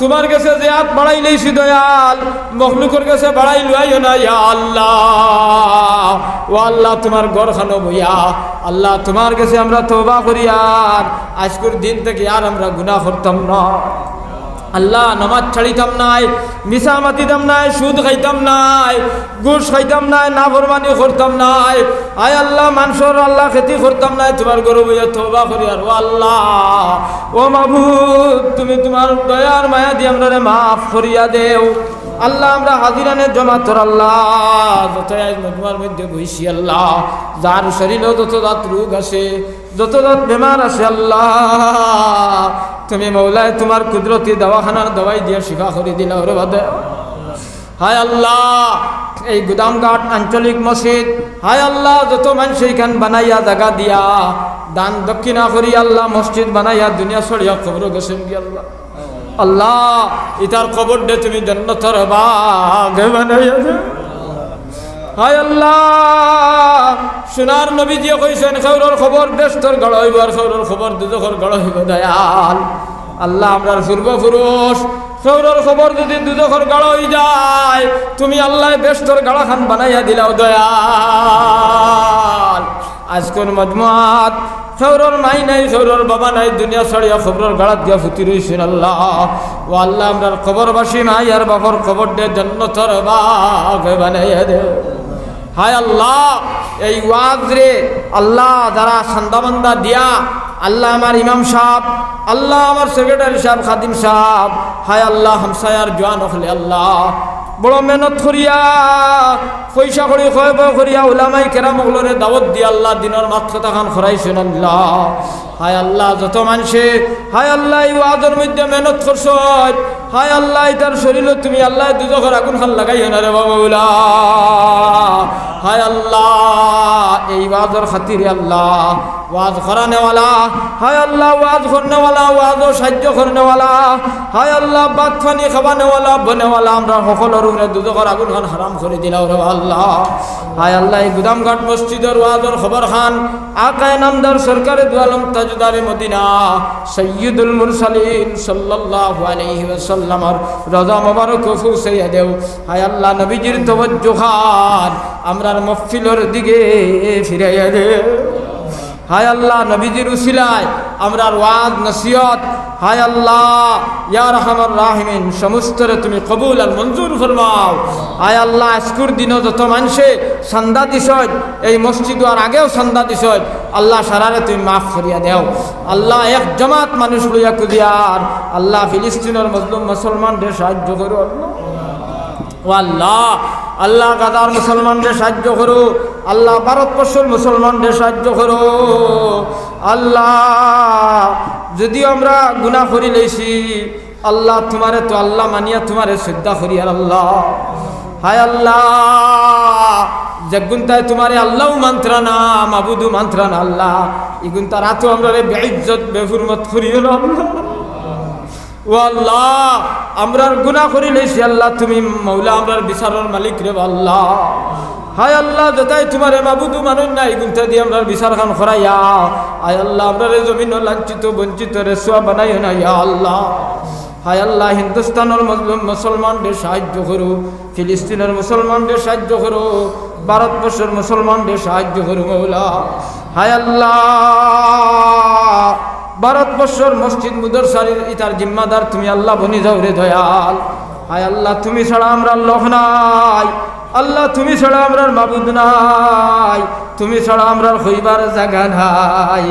তুমার গেছে যে আত বাড়াই লইছি দয়াল, মখলুকর গেছে বাড়াই লইও না, ইয়া আল্লাহ। ও আল্লাহ, তুমার ঘরখানো বইয়া, আল্লাহ, তুমার গেছে আমরা তওবা করিয়ার আইজকুর দিন থাকি আর আমরা গুনা করতাম না। আল্লাহ, নমাজ ছাড়িতাম নায়, মিছা মাতিতাম নায়, সুদ খাইতাম নায়, ঘুষ খাইতাম নায়, নাফরমানি করতাম নায়। আয় আল্লাহ, মানষর আল্লাহ খেতি করতাম নায়, তুমার ঘরো বইয়া তওবা করিয়ার। ও আল্লাহ, ও মাবুদ, তুমি তুমার দয়ার মায়া দি আমরারে মাফ করিয়া দেও। আল্লাহ, আমরা হাজিরানে জমাতর আল্লাহ, যত আইজ মজমার মধ্যে বইছি আল্লাহ, যার শরীরো যত জাত রোগ আছে, যত জাত বেমার আছে আল্লাহ, তুমি মৌলায় তুমার কুদরতি দাওয়াখানার দাওয়াই দিয়া শিফা করি দিলাও রে বাদে। হায় আল্লাহ, এই গুদামঘাট আঞ্চলিক মসজিদ, হায় আল্লাহ, যত মানষে ইখান বানাইয়া জাগা দিয়া, দান দক্ষিণা করি আল্লাহ, মসজিদ বানাইয়া দুনিয়া ছড়িয়া কবরো গেছইন গি আল্লাহ। আল্লাহ, ইতার কবররে তুমি জান্নাতর বাগ বানাইয়া দেও। হায় আল্লাহ, সোনার নবীজিয়ে কইছইন, কেউরর কবর বেহেস্তর গাড়া অইবো আর কেউরর কবর দুজখর গাড়া অইবো দয়াল। আল্লাহ, আমরার পূর্বপুরুষ কেউরর কবর যুদি দুজখর গাড়া অই যায়, তুমি আল্লাহ বেহেস্তর গাড়াখান বানাইয়া দিলাও দয়াল। আইজকুর মজমাত কেউরর মাই নাই, কেউরর বাবা নাই, দুনিয়া ছাড়িয়া কবরর গাড়াত গিয়া ফুতি রইছইন আল্লাহ। ও আল্লাহ, আমরার কবরবাসী মাই আর বাপর কবররে জান্নাতর বাগ বানাইয়া দেও। হায় আল্লাহ, এই ওয়াজরে আল্লাহ যারা চান্দা-বান্দা দিয়া, আল্লাহ আমার ইমাম সাব, আল্লাহ আমার সেক্রেটারি সাব, খাদিম সাব, হায় আল্লাহ হামসায়ার জোয়ান অকলে আল্লাহ বড় মেহনত করিয়া, পয়সা কড়ি খয় বয় করিয়া, উলামায়ে কেরাম অকলরে দাওয়াত দিয়া আল্লাহ দিনর মাত কথাখান করাইছইন আল্লাহ। হায় আল্লাহ, যত মানষে, হায় আল্লাহ, এই ওয়াজর মধ্যে মেহনত করছইন, হায় আল্লাহ, ইতার শরীরো তুমি আল্লাহ দুজখর আগুনখান লাগাইও না রে বাবা মৌলা। হায় আল্লাহ, এই ওয়াজর খাতিরে আল্লাহ, ওয়াজ করানেওয়ালা, হায় আল্লাহ, ওয়াজ করনেওয়ালা, ওয়াজো সাহায্য করনেওয়ালা, হায় আল্লাহ, ভাত পানি খাওয়ানেওয়ালা, বনেওয়ালা, আমরার হকলর উপরে দুজখর আগুনখান হারাম করি দিলাও রে আল্লাহ। হায় আল্লাহ, এই গুদামঘাট মসজিদর ওয়াজর খবরখান আকায়ে নামদার সরকারে দু আলম তাজদারে মদিনা সাইয়্যিদুল মুরসালিন সাল্লাল্লাহু আলাইহি ওয়াসাল্লামর রওজা মোবারকো পৌঁছাইয়া দেও। হায় আল্লাহ, নবীজির তওয়াজ্জুখান আমরার মহফিলর দিকে ফিরাইয়া দেও। হায় আল্লাহ, নবীজির উসিলায় আমরার ওয়াজ নসিহত, হায় আল্লাহ, ইয়া আরহামার রাহিমিন, সমস্তরে তুমি কবুল আর মঞ্জুর ফরমাও। হায় আল্লাহ, আইজকুর দিনও যত মানষে চান্দা দিছইন, এই মসজিদো আর আগেও চান্দা দিছইন, আল্লাহ সারারে তুমি মাফ করিয়া দেও। আল্লাহ, এক জমাত মানুষ লইয়া কুদিয়ার, আল্লাহ, ফিলিস্তিনর মজলুম মুসলমানরে সাহায্য করো আল্লাহ। ও আল্লাহ, আল্লাহ গাজার মুসলমানরে সাহায্য করো, আল্লাহ ভারতবর্ষর মুসলমানরে সাহায্য করো। আল্লাহ, যদিও আমরা গুনা করি লইছি, আল্লাহ তুমারে তো আল্লাহ মানিয়া তুমারে শ্রদ্ধা করি আর আল্লাহ। হায় আল্লাহ, যেগুনতায় তুমারে আল্লাহও মানতরা না, মাবুদও মানতরা না আল্লাহ, ইগুনতার আতো আমরারে বেইজ্জত বেহুরমত করিও না আল্লাহ। ও আল্লাহ, আমরার গুনা করি লইছি আল্লাহ, তুমি মৌলা আমরার বিচারর মালিক রে আল্লাহ। হায় আল্লাহ, যেতায় তুমারে মাবুদও মানইন না, ইগুনতা দি আমরার বিচারখান করাইয়া, আয় আল্লাহ, আমরারে জমিনো লাঞ্ছিত বঞ্চিত রেসুয়া বানাইও না ইয়া আল্লাহ। হায় আল্লাহ, হিন্দুস্তানর মজলুম মুসলমানরে সাহায্য করো, ফিলিস্তিনর মুসলমানরে সাহায্য করো, ভারতবর্ষর মুসলমানরে সাহায্য করো মৌলা। হায় আল্লাহ, ভারতবর্ষর মসজিদ মুদরসার ইতার জিম্মাদার তুমি আল্লাহ বনি যাও রে দয়াল। হায় আল্লাহ, তুমি ছাড়া আমরার লোক নাই, আল্লাহ তুমি ছাড়া আমরার মাবুদ নাই, তুমি ছাড়া আমরার কইবার জাগা নাই।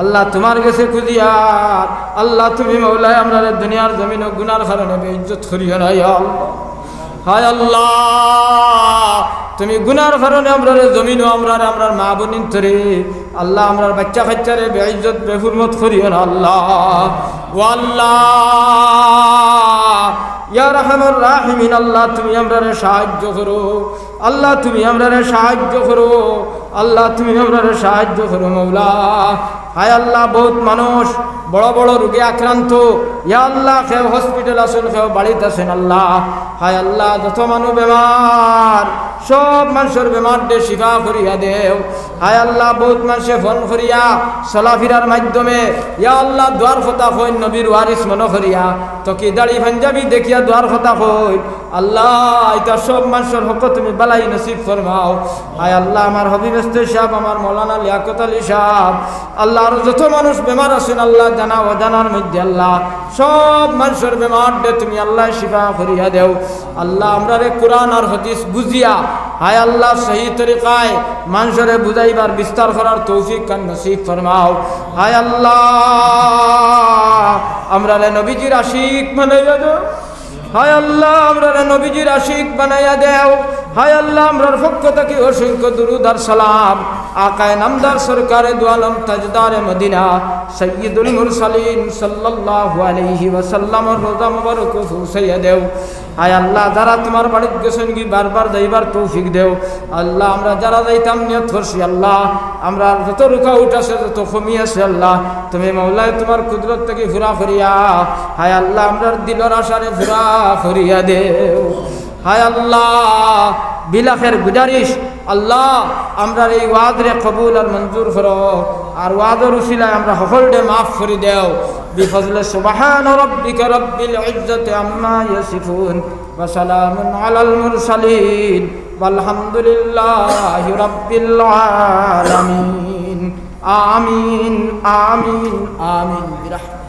আল্লাহ তুমার গেছে খুজিয়ার, আল্লাহ তুমি মৌলায় আমরারে দুনিয়ার জমিনো গুনার কারণে বেইজ্জত করিও না ইয়া আল্লাহ। হায় আল্লাহ, তুমি গুনার কারণে আমরারে জমিনো আমরারে, আমরার মা বইনিন্তরে, আল্লাহ আমরার বাইচ্চা কাইচ্চারে বেইজ্জত বেহুরমত করিও না আল্লাহ। ও আল্লাহ, ইয়া আরহামার রাহিমিন, আল্লাহ, তুমি আমরারে সাহায্য করো। আল্লাহ, তুমি আমরারে সাহায্য করো। আল্লাহ, তুমি আমরারে সাহায্য করো, মওলা। হায় আল্লাহ, বউত মানুষ বড় বড় রোগে আক্রান্ত। ইয়া আল্লাহ, কেউ হসপিটাল আছইন, কেউ বাড়িত আছইন, আল্লাহ। হায় আল্লাহ, যত মানুষ বেমার, সব মানষর বেমাররে শিফা করিয়া দেও। হায় আল্লাহ, বউত মানষে ফোন করিয়া, চলাফিরার মাধ্যমে, ইয়া আল্লাহ, দোয়ার কথা কইন, নবীর ওয়ারিস মনো করিয়া, টুপি দাড়ি পাঞ্জাবি দেখিয়া দোয়ার কথা কইন। আল্লাহ, ইতা সব মানষর হকো তুমি ভালাই নসিব ফরমাও। হায় আল্লাহ, আমার হবিব এস্তেশি সাব, আমার মৌলানা লিয়াকত আলী সাব, আল্লাহ, আরো যত মানুষ বেমার আছইন, আল্লাহ, জানা অজানার মধ্যে, আল্লাহ, সব মানষর বেমাররে তুমি, আল্লাহ, শিফা করিয়া দেও। আল্লাহ, আমরারে কোরআন আর হাদিস বুঝিয়া, হায় আল্লাহ, সহি তরিকায় মানষরে বুঝাইবার, বিস্তার করার তৌফিক খান নসিব ফরমাও। হায় আল্লাহ, আমরারে নবীজির আশিক বানাইয়া দেও। হায় আল্লাহ, আমরারে নবীজির আশিক বানাইয়া দেও। হায় আল্লাহ, আমরার পক্ষ থাকি অসংখ্য দুরুদ আর সালাম আকায়ে নামদার সরকারে দু আলম তাজদারে মদিনা সাইয়্যিদুল মুরসালিন সাল্লাল্লাহু আলাইহি ওয়াসাল্লামর রওজা মুবারকো পৌঁছাইয়া দেও। হায় আল্লাহ, যারা তুমার বাড়িত গেছইনগি, বারবার যাইবার তৌফিক দেও। আল্লাহ, আমরা যারা যাইতাম নিয়ত করছি, আল্লাহ, আমরার যত রুকাউট আছে, যত কমি আছে, আল্লাহ, তুমি মওলায় তুমার কুদরত থাকি পুরা করিয়া, হায় আল্লাহ, আমরার দিলর আশারে পুরা করিয়া দেও। হায় আল্লাহ, বিলাখের গুজারিশ, আল্লাহ, আমরার এই ওয়াজরে কবুল আর মঞ্জুর করো, আর ওয়াজর উসিলায় আমরা হকলরে মাফ করি দেও। بفضل سبحان ربك رب العزة عما يصفون وسلام على المرسلين والحمد لله رب العالمين. آمين، آمين، آمين برحمتك.